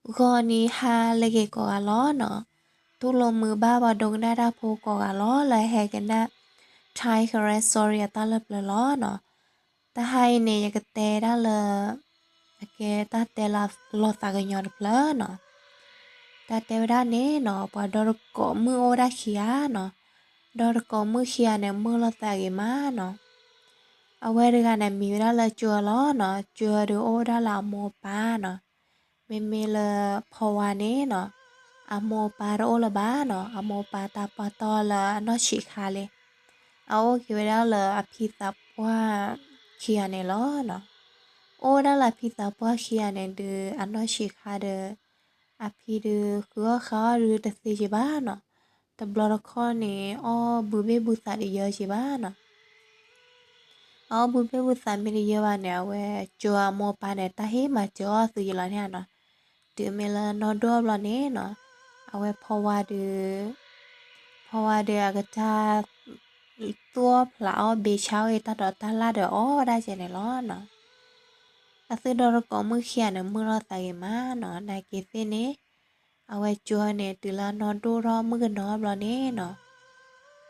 ဂီၤနံၤဟါလၢအဂ့ၤကိးဂၤလီၤနီၤ, တူၢ်လိာ်မုာ်ဘၣ်ပှၤဒိကနၣ်တၢ်ဖိကိးဂၤလီၤ လၢဟဲကနၣ် Thai Karen Story အတၢ်လၢပျၢၤလီၤနီၤ. တဟါအံၤန့ၣ် ယကတဲဒၣ်လၢ အကဲတၢ်တဲလီၤသးကညီၤတဖျၢၣ်နီၤ. တၢ်တဲဝဲဒၣ်န့ၣ်နီၤ ပှၤဒီတကိးမုၣ်အိၣ်ဝဲဒၣ်ခံဂၤနီၤ. ဒီတကိးမုၣ်ခံဂၤန့ၣ် မုာ်လိာ်သးဂ့ၤမးနီၤ. အဝဲတဂၤန့ၣ် မံၤဝဲဒၣ်လၢကၠိလီၤနီၤ. ကၠိဒုးအိၣ်ဝဲဒၣ်လၢအမိၢ်အပၢ်နီၤ. မ့မ့ၢ်လၢဖီဝါန့ၣ်နီၤ, အမိၢ်အပၢ်တအိၣ်လၢၤဘၣ်နီၤ. အမိၢ်အပၢ်တၢ်ပှၢ်တီၢ်လၢအနီၢ်ဆံးခါလံ. အအိၣ်က့ၤဝဲဒၣ်လၢအဖံသးပှၢ်ခံဂၤန့ၣ်လီၤနီၤ. အိၣ်ဝဲဒၣ်လၢအဖံသးပှၢ်ခံဂၤန့ၣ်ဒုး အနီၢ်ဆံးခါဒီး အဖံဒုးဃုအီၣ်ဃါအီၣ်ဒုးတသ့က့ၤဘၣ်နီၤ. တဘျီတခီၣ်န့ၣ် အီၣ်ဘုဘ့ၣ်ဘုသးတယၢက့ၤဘၣ်နီၤ. အအီၣ်ဘုဘ့ၣ်ဘုသးမ့ၢ်တယၢဘၣ်န့ၣ် အဝဲကၠိအမိၢ်အပၢ်န့ၣ် တၢ်ဟ့ၣ်မၤစၢၤအီၣ်သုယလီၤန့ၣ်နီၤ. တုၤမ့ၢ်လၢနီၢ်ဒိၣ်ဘျီန့ၣ်နီၤ, အဝဲဖီဝါဒုး ဖီဝါဒုးအကစၢ် သူၣ်အီၣ်ဖျးအီၣ်ဘ့ဆါအီၣ်အံၤ တၢ်ဒိးတၢ်လၢ်ဒီးအီၣ်ဝဲဒၣ်ကဲန့ၣ်လီၤနီၤ. အသုဒီတကိးမုၣ်ခံဂၤန့ၣ် မုာ်လိာ်သးဂ့ၤမးနီၤ. နာ်က့ၤသ့ၣ်န့ၣ် အဝဲကၠိန့ၣ် တုၤလၢနီၢ်ဒိၣ်ထီၣ်မုၣ်ကနီၤဘျီန့ၣ်နီၤ,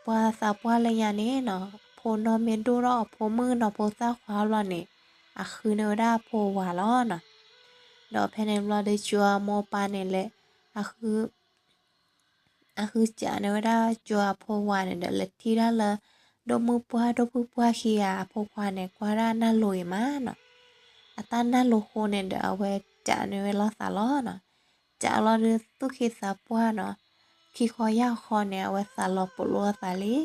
ပှၤသးပှၢ်လၢညါန့ၣ်နီၤ အဖိနီၢ်မ့ၢ်ဒိၣ်ထီၣ်အဖိမုၣ်ကနီၤဖိသၣ်ခွါဘျီန့ၣ် အဃုန့ၢ်ဝဲဒၣ်အဖိဝၤလီၤနီၤ. ဒီးဖဲန့ၣ်ဘျီဒီးကၠိအမိၢ်အပၢ်န့ၣ်လဲၤ အဃု အဃုစးန့ၢ်ဝဲဒၣ်ကၠိအဖိဝၤန့ၣ်ဒီး လဲၤထံၣ်ဒၣ်လၢ ဒိၣ်မုၢ်ပှၢ်ဒိၣ်ဖုၣ်ပှၢ်ခံဂၤအဖိခွါန့ၣ် ကွၢ်ဒၣ်နၢ်လိၤဂ့ၤမးနီၤ. အတၢ်နၢ်လိၤဃိန့ၣ်ဒီး အဝဲစးန့ၢ်ဝဲလိာ်သးလီၤနီၤ. စးလီၤဒီးသူၣ်က့သးပှၢ်နီၤ, ခံခီယၢ်ခီန့ၣ် အဝဲသးလီၤပိာ်လိာ်အသးလံ,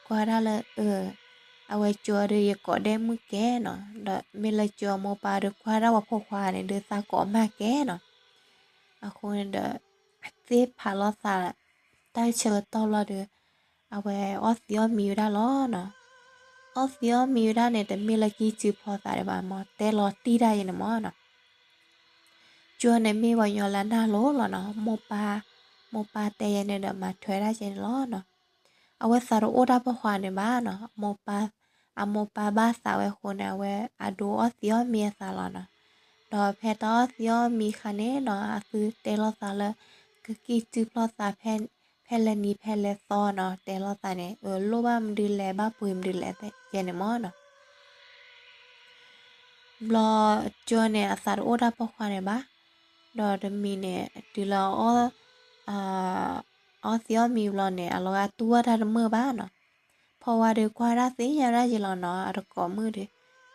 ကွၢ်ဒၣ်လၢ အဝဲကၠိဒီးယကိးဒဲးမုၢ်ကဲနီၤ, ဒီးမ့ၢ်လၢကၠိအမိၢ်ပၢ်ဒီးကွၢ်ဒၣ်ပှၤဖိခွါန့ၣ်ဒီးသးကိးမးကဲနီၤ. အဃိန့ၣ်ဒီး သ့ၣ်ဖးလိာ်သး တၢ်ဆၢကတီၢ်ဘျီဒီး အဝဲအီၣ်သံးအီၣ်မံၤဝဲဒၣ်လီၤနီၤ. အီၣ်သံးအီၣ်မံၤဝဲဒၣ်န့ၣ် တမ့ၢ်လၢကံၢ်စုဖျီသးဒံးဘၣ်မၢ်, တဲလီၤတံၢ်တၢ်ယဲန့ၣ်မၢ်နီၤ. ကၠိန့ၣ်မ့ၢ်ပှၤကညီလၢနၢ်လိၤလီၤနီၤ, မိၢ်ပၢ်, မိၢ်ပၢ်တဲယဲန့ၣ်ဒီးမၤထွဲဒၣ်ကဲန့ၣ်လီၤနီၤ. အဝဲသးတအိၣ်တၢ်ပိာ်ခွါန့ၣ်ဘၣ်နီၤ, အမိၢ်ပၢ်ဘၣ်သးဝဲအဃိန့ၣ် အဝဲအဒိးအီၣ်သံးအီၣ်မံၤအသးလီၤနီၤ. ဒီးဖဲတၢ်အီၣ်သံးအီၣ်မံၤအခါန့ၣ်နီၤ အသုတဲလိာ်သးလၢ ကကံၢ်စုဖျီသး ဖဲလဲၣ်နံၤဖဲလဲၣ်သီနီၤ, တဲလိာ်သးန့ၣ် အလိၣ်ဘၣ်မနုၤလဲၣ် ဘၣ်ပှ့ၤမနုၤလဲၣ် ကဲန့ၣ်မၢ်နီၤ. ဘျီကၠိန့ၣ် အသးတအိၣ်တၢ်ပိာ်ခွါန့ၣ်ဘၣ်, ဒီးတမံၤန့ၣ် တုၤလၢ အီၣ်သံးအီၣ်မံၤဘျီန့ၣ် အလီၤဂာ်တူၢ်ဘၣ်တၢ်တမုာ်ဘၣ်နီၤ. ဖီဝါဒီးကွၢ်ဒၣ်သ့ၣ်ညါဒၣ်ယဲလီၤနီၤ, အတကိးမုၣ်ဒီး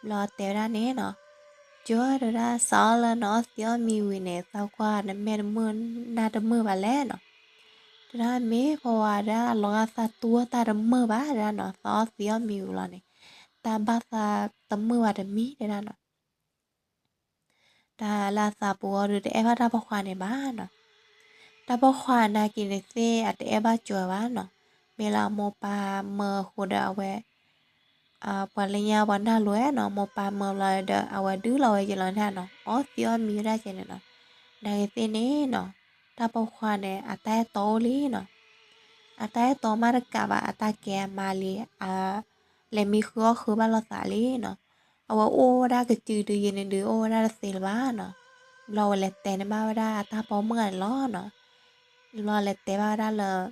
ဘျီတဲဝဲဒၣ်န့ၣ်နီၤ, ကၠိဒုးဒၣ် စးအီၣ်လၢနအီၣ်သံးအီၣ်မံၤဝံၤန့ၣ် သးကွၢ်နမဲာ်တမုာ်နါတမုာ်ဘၣ်လဲၣ်နီၤ. တဲဒၣ်မ့ၢ်ဖီဝါဒၣ် အလီၤဂာ်သးတူၢ်ဘၣ်တၢ်တမုာ်ဘၣ်ဒၣ်နီၤ, သးအီၣ်သံးအီၣ်မံၤဝံၤလီၤန့ၣ် တၢ်ဘၣ်သးတမုာ်ဘၣ်တမံၤတဲဒၣ်နီၤ. တၢ်လၢအသးပူၤအီၤဒီးတအဲၣ်ဘၣ်တၢ်ပိာ်ခွါန့ၣ်ဘၣ်နီၤ. တၢ်ပိာ်ခွါနာ်က့ၤန့ၣ်သ့ၣ်အတအဲၣ်ဘၣ်ကၠိဘၣ်နီၤ. မ့ၢ်လၢအမိၢ်ပၢ်မၢအဃိဒီးအဝဲ ပှၤလၢညါပှၤနၢ်လိၤနီၤ, မိၢ်ပၢ်မၢဘျီဒီး အဝဲဒုးလီၤဝဲက့ၤလီၤန့ၣ်နီၤ, အီၣ်သံးအီၣ်မံၤဝဲဒၣ်ကဲန့ၣ်နီၤ. နာ်က့ၤသ့ၣ်န့ၣ်နီၤ, တၢ်ပိာ်ခွါန့ၣ် အတၢ်အဲၣ်တီအိၣ်လံနီၤ. အတၢ်အဲၣ်တီမးတကးဘၣ် အတၢ်ကဲအမါလံ, လဲၤမံဃုအီၣ်ဃုဘၣ်လိာ်သးလံနီၤ. အဝဲအိၣ်ဝဲဒၣ်ကစုဒုယဲန့ၣ်ဒုး အိၣ်ဝဲဒၣ်တသ့လၢၤဘၣ်နီၤ. ဘျီဝဲလဲၤတဲန့ၢ်ဘၣ်ဝဲဒၣ်အတၢ်ပိာ်မုၣ်ဂၤန့ၣ်လီၤနီၤ. ဘျီလဲၤတဲဘၣ်ဝဲဒၣ်လၢ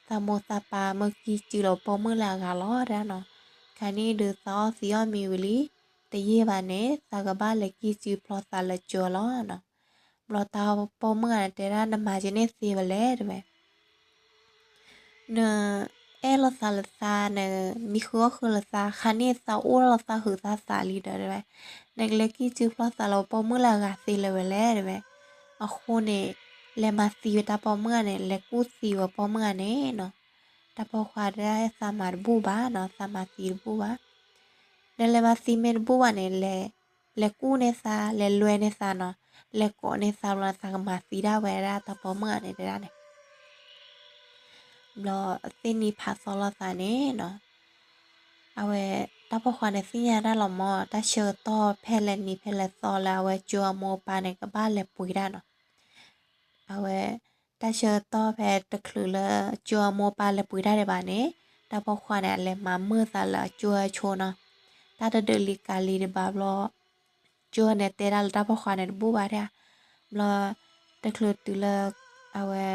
သးမိၢ်သးပၢ်မၢကံၢ်စုလီၤပိာ်မုၣ်လၢအဂၤလီၤတဲဒၣ်နီၤ. ခါန့ၣ်ဒုးသးအီၣ်သံးအီၣ်မံၤဝံၤလံ, တယံာ်ဘၣ်န့ၣ် သးကဘၣ်လဲၤကံၢ်စုဖျီသးလၢကၠိလီၤနီၤ. ဘျီတၢ်ပိာ်မုၣ်ဂၤန့ၣ်တဲဒၣ် နမၤကန့ၢ်သ့ဝဲလဲၣ်တဲဝဲ နအဲၣ်လိာ်သးလၢသး, နမံဃုအီၣ်ဃုလၢသး, ခါန့ၣ်သးအိၣ်လိာ်သးဟုးသးသးလံဒီးတဲဝဲ, နကလဲၤကံၢ်စုဖျီသးလၢပိာ်မုၣ်လၢအဂၤသ့လၢၤဝဲလဲၣ်တဲဝဲ. အဃိန့ၣ် လဲၤမၤသံဝဲတၢ်ပိာ်မုၣ်ဂၤန့ၣ်, လဲၤကူၣ်သံဝဲပိာ်မုၣ်ဂၤန့ၣ်နီၤ. တၢ်ပိာ်ခွါတဲဒၣ်သးမၤတဘူၣ်ဘၣ်နီၤ, သးမၤသံတဘူၣ်ဘၣ်. နလဲၤမၤသံမ့ၢ်တဘူၣ်ဘၣ်န့ၣ် လဲၤကူၣ်န့ၢ်သး, လဲၤလွဲန့ၢ်သးနီၤ, လဲၤကိးန့ၢ်သးဘျီ သးကမၤသံဒၣ်ဝဲဒၣ်တၢ်ပိာ်မုၣ်ဂၤန့ၣ်တဲဒၣ်န့ၣ်. ဘျီသ့ၣ်နံၤဖးသီလိာ်သးန့ၣ်နီၤ, အဝဲတၢ်ပိာ်ခွါန့ၣ်သ့ၣ်ညါဒၣ်လီၤမၢ်, တၢ်ဆၢကတီၢ်ဖဲလဲၣ်နံၤဖဲလဲၣ်သီလၢအဝဲကၠိအမိၢ်အပၢ်န့ၣ် ကဘၣ်လဲၤပှ့ၤတၢ်နီၤ. အဝဲ တၢ်ဆၢကတီၢ်ဖဲတချုးလၢကၠိအမိၢ်အပၢ်လဲၤပှ့ၤတၢ်ဒံးဘၣ်န့ၣ်, တၢ်ပိာ်ခွါန့ၣ် အလဲၤမၤမုာ်သးလၢအကၠိအဆိနီၤ. တၢ်တဒုးလံကၤလံတဘၣ်ဘျီ ကၠိန့ၣ်တဲဒၣ်လၢတၢ်ပိာ်ခွါန့ၣ်တဘူၣ်ဘၣ်ဒၣ်. ဘျီ တချုးတုၤလၢ အဝဲ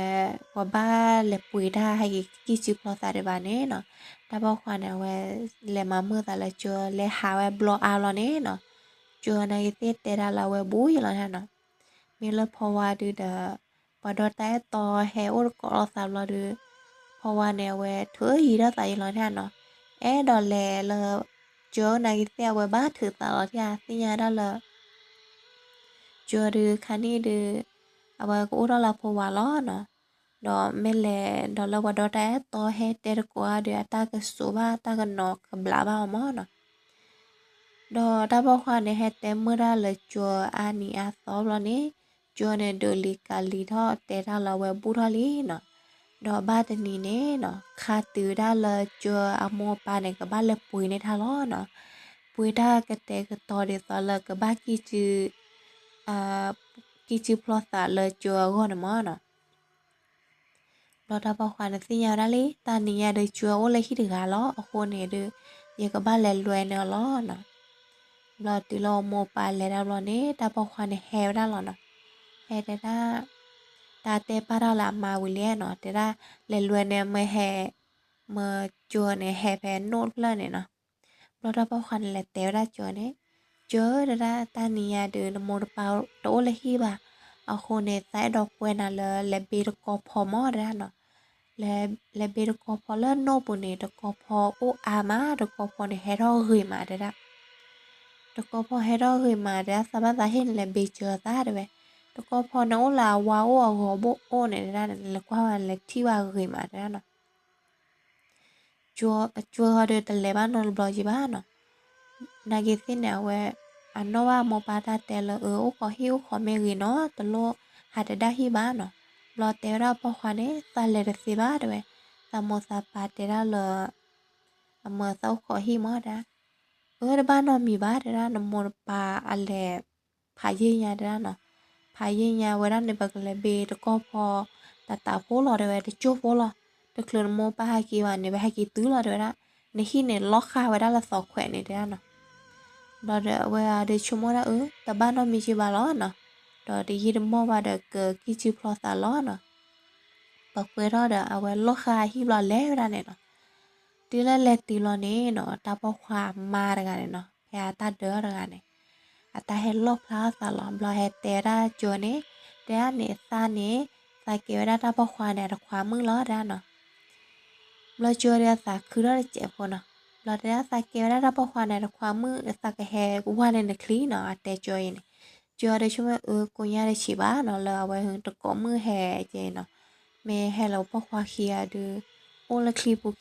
ပှၤဘၣ်လဲၤပှ့ၤတၢ်ဟဲက့ၤကံၢ်စုဖျီသးဒံးဘၣ်န့ၣ်နီၤ, တၢ်ပိာ်ခွါန့ၣ် အဝဲ လဲၤမၤမုာ်သးလၢကၠိ လဲၤဟးဝဲဘျီအါဘျီန့ၣ်နီၤ, ကၠိနာ်က့ၤသ့ၣ်တဲဒၣ်လၢအဝဲဘူးယံာ်လီၤန့ၣ်နီၤ. မ့ၢ်လၢဖီဝါဒုဒီး ပှၤဒီတၢ်အဲၣ်တီဟဲအိၣ်တကိးလိာ်သးဘျီဒီး ဖီဝါန့ၣ် အဝဲထုးယံၤထီၣ်သးယံာ်လီၤန့ၣ်နီၤ. အဲၣ်ဒိးလဲၤလၢ ကၠိနာ်က့ၤသ့ၣ် အဝဲဘၣ်ထုးသးလီၤထံၣ်ဧါ, သ့ၣ်ညါဒၣ်လၢ ကၠိဒုးခါနံၣ်ဒုး အဝဲကအိၣ်ထီၣ်လၢဖီဝါလီၤနီၤ. ဒီးမ့ၢ်လဲၤဒီးလၢပှၤဒီတၢ်အဲၣ်တီဟဲတဲတကိးဧါဒီး အတၢ်ကစိာ်ဘၣ် တၢ်ကနီၤကဘျးဘၣ်အီၤမၢ်နီၤ. ဒီးတၢ်ပိာ်ခွါန့ၣ် ဟဲတဲမုာ်တၢ်လၢကၠိအါနံၤအါသီဘျီန့ၣ်, ကၠိန့ၣ်ဒိးလံၤကးလံၤထီၣ်တဲတၢ်လၢအဝဲဘူးထီၣ်လံနီၤ. ဒီးဘၣ်တနံၤန့ၣ်နီၤ ခါတုၤဝဲဒၣ်လၢကၠိအမိၢ်အပၢ်န့ၣ် ကဘၣ်လဲၤပှ့ၤန့ၢ်တၢ်လီၤနီၤ. ပှ့ၤတၢ်ကတဲာ်ကတီၤဒ်သိးလၢကဘၣ်ကံၢ်စု ကံၢ်စုဖျီသးလၢကၠိအဂီၢ်န့ၣ်မၢ်နီၤ. ဘျီတၢ်ပိာ်ခွါန့ၣ်သ့ၣ်ညါဝဲဒၣ်လံ တၢ်နံၤညါဒုးကၠိအိၣ်လၢဟံၣ်တဂၤလီၤ, အဃိန့ၣ်ဒုး ယကဘၣ်လဲၤလွဲန့ၢ်အီၤလီၤနီၤ. ဘျီတုၤလၢအမိၢ်အပၢ်လဲၤတၢ်ဘျီန့ၣ် တၢ်ပိာ်ခွါန့ၣ်ဟဲဝဲဒၣ်လီၤနီၤ. ဟဲတဲဒၣ် တၢ်တဲပာ်တၢ်လၢအမါဝံၤလံနီၤ, တဲဒၣ်လဲၤလွဲန့ၢ်မ့ၢ်ဟဲ မ့ၢ်ကၠိန့ၣ်ဟဲဖဲနိၣ်တဖျၢၣ်န့ၣ်နီၤ. ဘျီတၢ်ပိာ်ခွါန့ၣ်လဲၤတဲဝဲဒၣ်ကၠိန့ၣ်, ကၠိဧၢ တဲဒၣ် တၢ်နံၤညါဒုး နမိၢ်နပၢ်တအိၣ်လၢဟံၣ်ဘၣ်, အဃိန့ၣ် သးအဲၣ်ဒိးကွဲနၤလၢ လဲၤဘ့တကီၢ်ဖီမၢ်တဲဒၣ်နီၤ. လဲၤဘ့တကီၢ်ဖီလၢနိၣ်ပူၤန့ၣ် တကီၢ်ဖီအိၣ်အါမး, တကီၢ်ဖီန့ၣ်ဟဲထီၣ်ဂ့ၤမးတဲဒၣ်. တကီၢ်ဖီဟဲထီၣ်ဂ့ၤမးတဲဒၣ် သးဘၣ်သးဟ့ၣ်နလဲၤဘ့ကၠိသးတဲဝဲ. တကီၢ်ဖီန့ၣ်အိၣ်လၢအဝါအိၣ်အဂီၤဘိၣ်အိၣ်န့ၣ်တဲဒၣ်, နလဲၤကွၢ်ဝဲလဲၤထံၣ်ဘၣ်ဂ့ၤမးတဲဒၣ်နီၤ. ကၠိဟီဒုးတလဲၤဘၣ်နီတဘျီက့ၤဘၣ်နီၤ. နာ်က့ၤသ့ၣ်န့ၣ် အဝဲ အနီၣ်ဘၣ်မိၢ်ပၢ်တၢ်တဲလၢ အၢ အိၣ်ခိးဟံၣ်အိၣ်ခိးမ့ၢ်ဂ့ၤနီၤ, တလိၣ်ဟးတဒၣ်ဟံၣ်ဘၣ်နီၤ. ဘျီတဲဝဲဒၣ်ပိာ်ခွါန့ၣ် သးလဲၤတသ့ဘၣ်တဲဝဲ, သးမိၢ်သးပၢ်တဲဒၣ်လၢ အမၢသးအိၣ်ခိးဟံၣ်မၢ်တဲဒၣ်. အၢ တဘၣ်နီတမံၤဘၣ်တဲဒၣ်, နမိၢ်နပၢ်အလဲၤ ဖးယံာ်ညါတဲဒၣ်နီၤ. ဖးယံာ်ညါဝဲဒၣ်န့ၣ် ပကလဲၤဘ့တကီၢ်ဖီ တတးဖိလီၤတဲဝဲ, တကၠိၢ်ဖိလီၤ. တချုးနမိၢ်ပၢ်ဟဲက့ၤဘၣ်န့ၣ် ပဟဲက့ၤတုၤလီၤတဲဝဲဒၣ်, နဟံၣ်န့ၣ်လီၢ်ဃာ်ဝဲဒၣ်လၢသီခွဲးန့ၣ်တဲဒၣ်နီၤ. ဘျီဒီးအဝဲဒုးဆိကမိၣ်ဒၣ်အၢ တဘၣ်နီတမံၤက့ၤဘၣ်လီၤနီၤ. ဒီးတယံာ်တမီၢ်ဘၣ်ဒီးကကံၢ်စုဖျီသးလီၤနီၤ. ပှဲၤထီၣ်ဒီးအဝဲလီၢ်ဃာ်ဟံၣ်ဘျီလဲၤဝဲဒၣ်န့ၣ်နီၤ. တုၤလၢလဲၤတုၤလီၤန့ၣ်နီၤ တၢ်ပိာ်ခွါအမါတဂၤန့ၣ်နီၤ ဖဲအတၢ်ဒၢးတဂၤန့ၣ် အတၢ်ဟဲလီၣ်ဖျါအသးလီၤ. ဘျီဟဲတဲဝဲဒၣ်ကၠိန့ၣ်, တဲဒၣ်န့ၣ်သးန့ၣ် သးကဲဝဲဒၣ်တၢ်ပိာ်ခွါန့ၣ် အတခွါမုၣ်လီၤတဲဒၣ်နီၤ. ဘျီကၠိဒီးအသးခုထီၣ်တစဲးဖိနီၤ. ဘျီတဲဒၣ်သးကဲဝဲဒၣ်တၢ်ပိာ်ခွါန့ၣ် အတခွါမုၣ် သးကဟဲဝၢ်န့ၢ်နချံနီၤ အတဲကၠိအံၤန့ၣ်. ကၠိဒီးဆိကမိၣ်အၢ ကိညါတဆံးဘၣ်နီၤ လၢအဝဲတကိးမုၣ်ဟဲကဲအံၤနီၤ. မ့ၢ်ဟဲလၢပိာ်ခွါခံဂၤဒုး အိၣ်လၢချံပူၤခံဂၤ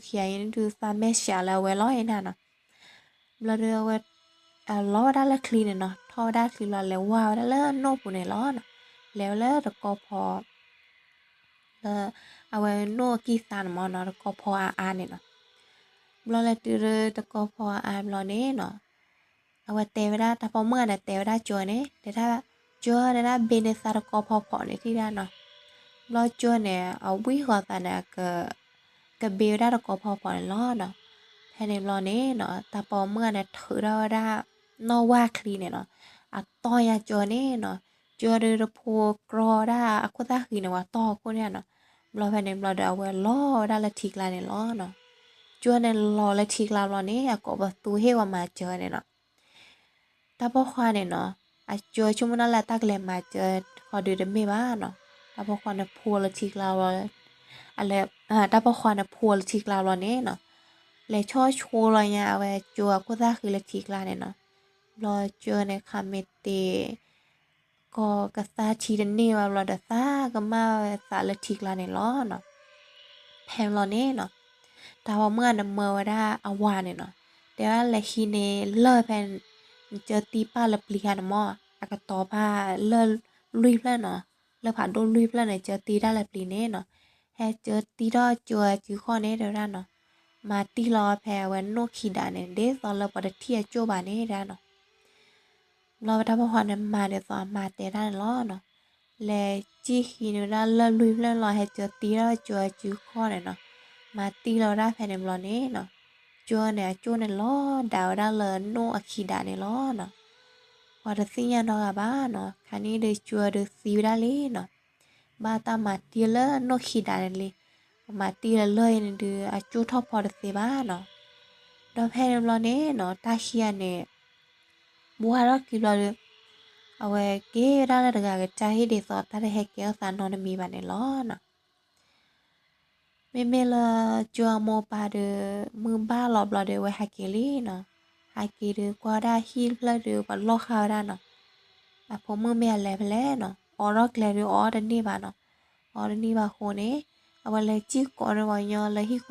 လဲၤလၢနိၣ်ပူၤခံဂၤအံၤဒုး သးမဲာ်ဆှးလၢအဝဲလီၤအံၤန့ၣ်နီၤ. ဘျီဒီးအဝဲ လီၤဝဲဒၣ်လၢချံန့ၣ်နီၤ, ထီၣ်ဝဲဒၣ်ချံလီၤ လဲၤဝၢ်ဝဲဒၣ်လၢနိၣ်ပူၤန့ၣ်လီၤနီၤ. လဲၤဝဲလၢတကီၢ်ဖီ လၢအဝဲနိၣ်အကံၢ်သးန့ၣ်မၢ်နီၤ, တကီၢ်ဖီအါအါန့ၣ်နီၤ. ဘျီလဲၤတုၤလၢတကီၢ်ဖီအါအါဘျီန့ၣ်နီၤ အဝဲတဲဝဲဒၣ် တၢ်ပိာ်မုၣ်န့ၣ် တဲဝဲဒၣ်ကၠိန့ၣ် တဲဒၣ် ကၠိ တဲဒၣ် ဘ့န့ၢ်သးတကီၢ်ဖီဖီန့ၣ်ထံၣ်ဒၣ်နီၤ. ဘျီကၠိန့ၣ် အဝံၣ်ဃီၤသးန့ၣ် ကဘ့ဝဲဒၣ်တကီၢ်ဖီဖီန့ၣ်လီၤနီၤ. ဖဲန့ၣ်ဘျီန့ၣ်နီၤ တၢ်ပိာ်မုၣ်န့ၣ် ထုးထီၣ်ဝဲဒၣ် နီၣ်ဝၢ်ချံန့ၣ်နီၤ, အတီၢ်ညါကၠိန့ၣ်နီၤ. ကၠိဒီးတဖိကြီဒၣ်အခိၣ်သၣ်ဃံန့ၣ် ပှၤတီၢ်အခိၣ်န့ၣ်နီၤ. ဘျီဖဲန့ၣ်ဘျီဒီး အဝဲလီၤဝဲဒၣ်လၢထံကျါန့ၣ်လီၤနီၤ. ကၠိန့ၣ်လီၤလၢထံကျါဘျီန့ၣ် အကိးပသူဟ့ၣ်ဝဲမၤစၢၤန့ၣ်နီၤ. တၢ်ပိာ်ခွါန့ၣ်နီၤ အကၠိဆိကမိၣ်ဒၣ်လၢတၢ်ကလဲၤမၤစၢၤဃီဒုးတမ့ၢ်ဘၣ်နီၤ. တၢ်ပိာ်ခွါန့ၣ်ဖိလၢထံကျါဘျီ အလဲၤ တၢ်ပိာ်ခွါန့ၣ်ဖိလၢထံကျါဘျီန့ၣ်နီၤ လဲၤဆီၣ်ဆိလီၤညါအဝဲကၠိအခိၣ်သၣ်ဃံလၢထံကျါန့ၣ်နီၤ. ဘျီကၠိန့ၣ် ခးမ့ၢ်တ့ၢ် ကီၢ်ကသါထံတန့ၢ်ဘၣ်ဘျီဒီး သးကမၣ်ဝဲသးလၢထံကျါန့ၣ်လီၤနီၤ. ဖဲဘျီန့ၣ်နီၤ တၢ်ပိာ်မုၣ်န့ၣ်မၢဝဲဒၣ်အဝၤန့ၣ်နီၤ တဲဝဲဒၣ်လဲၤဟံးန့ၢ်လၢၢ်ဖဲ နကၢတံၢ်ပာ်လၢပျံၤဧါန့ၣ်မၢ် အကတီၤပာ်လၢၢ်လွံၢ်ဖျၢၣ်နီၤ လၢၢ်ဖးဒိၣ်လွံၢ်ဖျၢၣ်န့ၣ် ကၢတံၢ်တၢ်လၢပျံၤန့ၣ်နီၤ ဟဲကၢတံၢ်ထီၣ်ကၠိအစုဃီန့ၣ် တဲဝဲဒၣ်နီၤ မၤတံၢ်လီၤဖဲအဝဲနိၣ်ခံဒါန့ၣ် ဒ်သိးလၢပှၤတထံၣ်အကၠိၣ်ဘၣ်န့ၣ်တဲဒၣ်နီၤ ဘျီဝဲတၢ်ပိာ်ခွါန့ၣ်မၤဒ်သိးအမါတဲတၢ်န့ၣ်လီၤနီၤ. လဲၤစံၣ်ဟံးန့ၢ်ဝဲဒၣ်လၢၢ်လွံၢ်ဖျၢၣ်လီၤ ဟဲကၢတံၢ်ထီၣ်ကၠိအစုဃီန့ၣ်နီၤ မၤတံၢ်လီၤဝဲဒၣ်ဖဲန့ၣ်ဘျီန့ၣ်နီၤ ကၠိန့ၣ်အကၠိၣ်န့ၣ်လီၤဒၣ်ဝဲဒၣ်လၢနိၣ်အခံဒါန့ၣ်လီၤနီၤ. ပှၤတသ့ၣ်ညါနီတဂၤဘၣ်နီၤ. ခါန့ၣ်ဒီးကၠိဒုးသံဝဲဒၣ်လံနီၤ. ဘၣ်တၢ်မၤတံၢ်လၢနီၢ်ခံဒါန့ၣ်လံ. မၤတံၢ်လၢလၢၢ်အံၤန့ၣ်ဒုး အကၠိၣ်ထီၣ်ဖီတသ့ဘၣ်နီၤ. ဒီးဖဲန့ၣ်ဘျီန့ၣ်နီၤ တၢ်ခံဂၤန့ၣ် ဘှါထီၣ်ခံဘျီဒီး အဝဲက့ၤဝဲဒၣ်လၢတဂၤကစၢ်ဟံၣ်ဒ်သိးတၢ်တဟဲကဲထီၣ်သးနီတမံၤဘၣ်န့ၣ်လီၤနီၤ. မ့မ့ၢ်လၢကၠိအမိၢ်ပၢ်ဒီး မုၢ်ဘၣ်လီၤဘျီဒီး အဝဲဟးက့ၤလံနီၤ. ဟးက့ၤဒီးကွၢ်ဝဲဒၣ်ဟံၣ်တဖျၢၣ်ဒီး ပှၤလီၢ်ဃာ်ဝဲဒၣ်နီၤ. အဖိမုၣ်မ့ၢ်အလဲၤဖဲလဲၣ်နီၤ, အိးထီၣ်ကျဲဒီးအိးတန့ၢ်ဘၣ်နီၤ. အိးတန့ၢ်ဘၣ်အဃိန့ၣ် အဝဲလဲၤစံၣ်ကိးန့ၢ်ပှၤကညီလၢ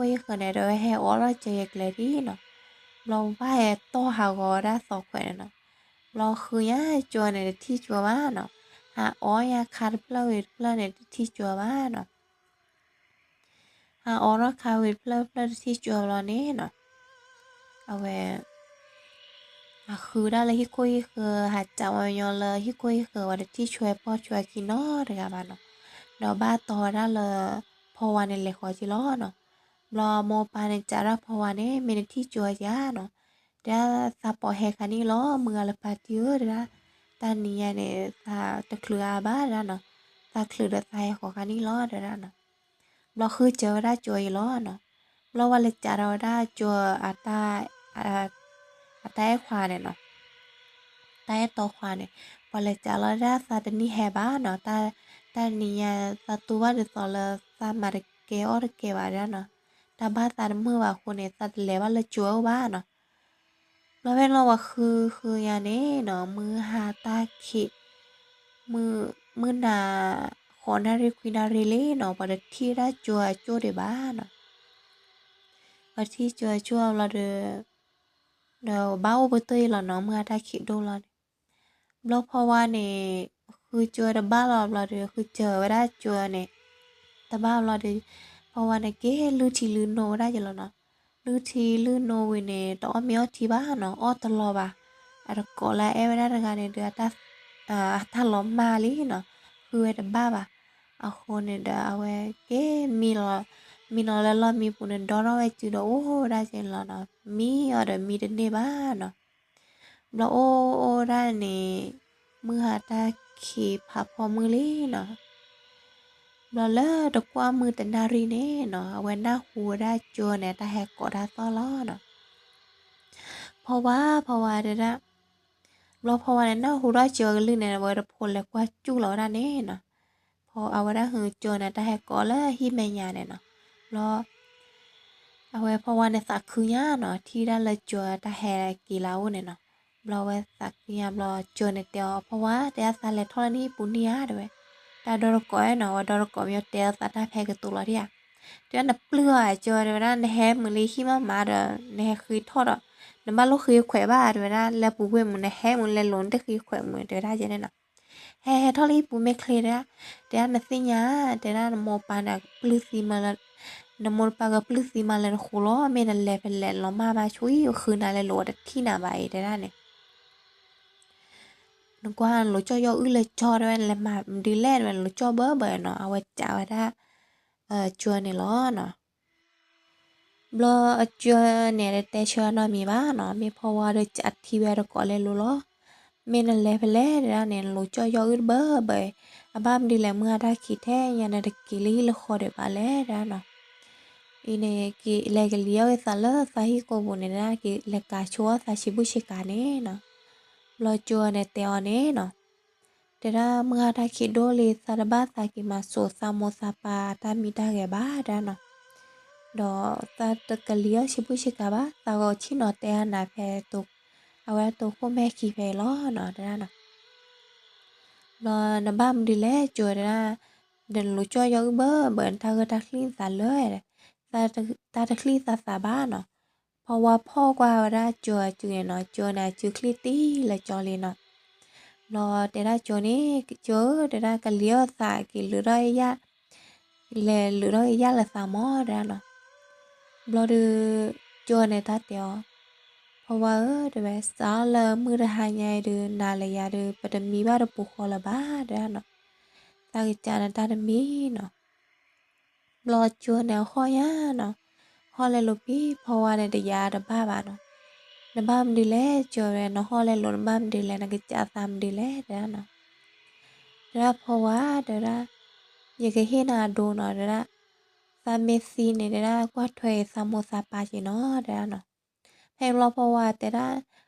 ဟံၣ်ခိၣ်ဟံၣ်ဃၢၤန့ၣ်ဒီး အဝဲဟဲအိးထီၣ်စၢၤယဲၤကျဲဒ်နီၤ. ဘျီဘၣ်ဟဲတီၢ်ဟးဂီၤဝဲဒၣ်သီခွဲးန့ၣ်နီၤ. ဘျီဃုညါကၠိန့ၣ် တထံၣ်ကၠိဘၣ်နီၤ. ဟးအိးညါခါတဖျၢၣ်ဝံၤတဖျၢၣ်န့ၣ် တထံၣ်ကၠိဘၣ်နီၤ. ဟးအိးထီၣ်ခါဝံၤတဖျၢၣ်တဖျၢၣ်တထံၣ်ကၠိဘျီန့ၣ်နီၤ, အဝဲ ဟးဃုဒၣ်လၢဟံၣ်ခိၣ်ဟံၣ်ဃၢၤ ဟးစံးပှၤကညီလၢဟံၣ်ခိၣ်ဟံၣ်ဃၢၤ ပှၤတထံၣ်ဆွဲဖီၣ်ဆွဲခံနီတဂၤဘၣ်နီၤ. ဒီးဘၣ်တီဝဲဒၣ်လၢ ဖီဝါန့ၣ်လဲၤဃီၤက့ၤလီၤနီၤ. ဘျီမိၢ်ပၢ်န့ၣ်စံးဒၣ်ဖီဝါန့ၣ် မ့ၢ်နထံၣ်ကၠိဧါနီၤ, တဲဒၣ်သးပိာ်ဟဲခါန့ၣ်လီၤ မုၢ်ဂၤလၢပၢ်တံၢ်ဧၢ တဲဒၣ်, တၢ်နံၤညါန့ၣ် သးတချုးအါဘၣ်တဲဒၣ်နီၤ, သးချုးဒီးသးဟဲဃီၤခါန့ၣ်လီၤတဲဒၣ်နီၤ. ဘျီဃုစၢၤဝဲဒၣ်ကၠိအံၤလီၤနီၤ. ဘျီဝဲလဲၤစံးထီၣ်ဝဲဒၣ်ကၠိ အတၢ်အဲၣ်ခွါန့ၣ်နီၤ, တၢ်အဲၣ်တီခွါန့ၣ်, ပှၤလဲၤစံးလီၤဒၣ်သးတနံၤဟဲဘၣ်နီၤ, တၢ်နံၤညါသးတူၢ်ဘၣ်ဒ်သိးလၢသးမၤတကဲအီၣ်တကဲဘၣ်တဲဒၣ်နီၤ, တၢ်ဘၣ်သးတမုာ်ဘၣ်အဃိန့ၣ် သးတလဲၤဘၣ်လၢကၠိအအိၣ်ဘၣ်နီၤ. ဘျီဖဲန့ၣ်လီၤပှၤဃုဃုညါန့ၣ်နီၤ မုၢ်ဟါတၢ်ခံး မုၢ်နၤ ဃိးနၣ်ရံၣ်ခွံနၣ်ရံၣ်လံနီၤ ပှၤတထံၣ်ဝဲဒၣ်ကၠိအကၠိၣ်ဒံးဘၣ်နီၤ. ပှၤထံၣ်ကၠိအကၠိၣ်အဘျီဒီး ဒီးဘၣ်အိၣ်ပတုာ်အံၤလီၤနီၤ မုၢ်ဟါတၢ်ခံးဒိၣ်လီၤန့ၣ်. ဘျီဖီဝါန့ၣ် ဃုကၠိတဘၣ်လီၤဘျီဒီး ဃုစၢၤဝဲဒၣ်ကၠိန့ၣ် တဘၣ်ဘျီဒီး ဖီဝါန့ၣ်က့ၤလုၢ်ထံလုၢ်နိဝဲဒၣ်က့ၤလီၤနီၤ. လုၢ်ထံလုၢ်နိဝံၤန့ၣ် တအီၣ်မ့ၤအီထံဘၣ်နီၤ အီၣ်တလီၤဘၣ်. အတကိးလၢအအဲၣ်ဝဲဒၣ်တဂၤန့ၣ်ဒီး အတၢ်လီၤမၢ်လံနီၤ ဃုဝဲတဘၣ်ဘၣ်. အဃိန့ၣ်ဒီးအဝဲက့ၤမံလီၤ မံလီၤလၢလီၢ်မံပူၤန့ၣ် ဒီထီၣ်ဝဲစုဒီးအိၣ်ဝဲဒၣ်က့ၤလီၤနီၤ မံအီၤဒီးမံတန့ၢ်ဘၣ်နီၤ. ဘျီအိၣ်အိၣ်ဒၣ်န့ၣ် မုၢ်ဟါတၢ်ခံးဖးဖီမုၢ်လံနီၤ. ဘျီလၢတကွၢ်မုၢ်တနၣ်ရံၣ်န့ၣ်နီၤ အဝဲနၢ်ဟူဝဲဒၣ်ကၠိန့ၣ် တၢ်ဟဲကိးတၢ်သီၣ်လီၤနီၤ. ဖီဝါ ဖီဝါတဲဒၣ်, ဘျီဖီဝါန့ၣ် နၢ်ဟူထီၣ်ကၠိအကလုၢ်န့ၣ် အဝဲတဖိလဲၤကွၢ်စူၣ်လီၤဝဲဒၣ်န့ၣ်နီၤ. ဖီအဝဲဒၣ်ဟုကၠိန့ၣ် တၢ်ဟဲကိးလၢဟံၣ်မဲာ်ညါန့ၣ်နီၤ. ဘျီ အဝဲဖီဝါန့ၣ်သးခုညါနီၤ ထံၣ်ဒၣ်လၢကၠိတၢ်ဟဲက့ၤလၢအအိၣ်န့ၣ်နီၤ. ဘျီဝဲသးခုညါဘျီ ကၠိန့ၣ်တဲအီၤ ဖီဝါ တဲဒၣ်သးလဲၤထီၣ်လၢနဟံၣ်ပူၤန့ၣ်ဧါတဲဝဲ. တၢ်ဒီတကိးနီၤ ဝဲဒီတကိးမ့ၢ်တဲအီၤသးတၢ်ဖဲကတိၤလီၤဒံးဧါ. တဲဒၣ်နပျုၢ်အီၤကၠိတဲဝဲဒၣ် နဟဲမုာ်လၢဟံၣ်မးမးဒီး နဟဲဃ့ထီၣ်ဒီး နဘၣ်လိၣ်ဃ့ခွဲးဘၣ်တဲဝဲဒၣ် လဲၤပူၤဝ့ၢ်မုာ် နဟဲမုာ်လဲၤလိၤနတဃ့ခွဲးမုာ်တဲဝဲဒၣ်ကဲန့ၣ်နီၤ. ဟဲဟဲထီၣ်လၢဟံၣ်ပူၤမ့ၢ်ချ့တဲဒၣ်, တဲဒၣ်နသ့ၣ်ညါ တဲဒၣ်နမိၢ်ပၢ်န့ၣ်ကပျုၢ်သံမးလၢ နမိၢ်နပၢ်ကပျုၢ်သံမးလၢနဃိလီၤ မ့ၢ်နလဲၤဖဲလဲၣ်လီၤမၢ်မးဆိအံၤ ဃုနၤလဲၤလိၤတထံၣ်နၤဘၣ်အံၤတဲဒၣ်န့ၣ်. နကွၢ်နလိၤကၠီၣ်ယီၢ်အုၣ်လၢကၠီတဲဝဲ နလဲၤမၤဒ်လဲၣ်တဲဝဲ နလိၤကၠီၣ်ဘၢဘၢနီၤ အဝဲစံးဝဲဒၣ် ကၠိန့ၣ်လီၤနီၤ. ဘျီအကၠိန့ၣ် တတဲဆၢနီတမံၤဘၣ်နီၤ မ့ၢ်ဖီဝါဒီးစံးထံဝဲတကိးလဲၤလိၤလီၤ. မ့ၢ်နလဲၤဖဲလဲၣ်တဲဒၣ်န့ၣ် နလိၤကၠီၣ်ယီၢ်အုၣ်တဘၢဘၢ, အဘၣ်မနုၤလဲၣ်မုၢ်ဟါတၢ်ခံးထဲညါန့ၣ်တက့ၤလၢဟံၣ်လၢဃီဒံးဘၣ်လဲၣ်တဲဒၣ်နီၤ. အံၤန့ၣ် ကလဲၤကလံၤအီၣ်က့ၤသးလၢသးဟံၣ်ကိာ်ပူၤန့ၣ်ဒၣ် ကလဲၤကၤဆိအီၣ်သးဆံးဘူၣ်ဆံးကၤန့ၣ်နီၤ. ဘျီကၠိန့ၣ်တဲအီၤန့ၣ်နီၤ တဲဒၣ်မုၢ်ဟါတၢ်ခံးဒိၣ်လံ သးတဘၣ်သးက့ၤမၤစိာ်သးမိၢ်သးပၢ်တၢ်မံတၢ်ဂဲၤဘၣ်တဲဒၣ်နီၤ. ဒီးသးတကလံၤအီၣ်ဆံးဘူၣ်ဆံးကၤဘၣ် သးဂီၤဆံၣ်နီၤတဲအါနၤဖဲ အဝဲတိခိၣ်မဲာ်ခံဖဲအံၤလီၤနီၤတဲဒၣ်နီၤ. ဘျီနဘၣ်မနုၤလဲၣ်ကၠိတဲဒၣ်, နလိၤကၠီၣ်ယီၢ်အုၣ်ဘၢဘၢ နတၢ်ဂၢၢ်တၢ်ချံၣ်သးလၢ တၢ်တချံၣ်သးသးဘၣ်နီၤ. ဖီဝါဖီၣ်ကွၢ်ဝဲဒၣ်ကၠိအစုန့ၣ်နီၤ ကၠိန့ၣ်အစုချံၣ်တံၢ်လၢကၠီလံနီၤ. ဘျီတဲဒၣ်ကၠိန့ၣ် ကၠိဧၢ တဲဒၣ်ကလံၤအီၣ်သးက့ၤလုာ်ထီၣ်ယၣ် လဲၤလုာ်ထီၣ်က့ၤယၣ်လၢသးမီၤတဲဒၣ်နီၤ. ဘျီဒီး ကၠိန့ၣ်တၢ်တဲအီၤ, ဖီဝါဧၢ တဲဝဲ စးထီၣ်လၢမုၢ်တဟါညါအံၤဒီး နၤလၢယၤဒီး ပတမံဘၣ်တပူၤဃီလၢၤဘၣ်တဲဒၣ်နီၤ. သးကစးနတၢ်တမံနီၤ. ဘျီကၠိန့ၣ်အဟီၣ်ညါနီၤ, ဟီၣ်လဲၤလိၤပံၤ ဖီဝါန့ၣ်တယာ်တဘၣ်ဘၣ်နီၤ. နဘၣ်မနုၤလဲၣ် ကၠီဝဲ နဟီၣ်လဲၤလိၤ နဘၣ်မနုၤလဲၣ် နကစးသးမနုၤလဲၣ် တဲဒၣ်နီၤ. တဲဒၣ်ဖီဝါ တဲဝဲဒၣ်, ယကဟ့ၣ်နၤအဒိနီၤ တဲဒၣ်, သးမ့ၢ်သံန့ၣ် တဲဒၣ် ကွၢ်ထွဲသးမိၢ်သးပၢ်က့ၤနီၤ တဲဒၣ်နီၤ. ဖဲဘျီဖီဝါတဲဒၣ်,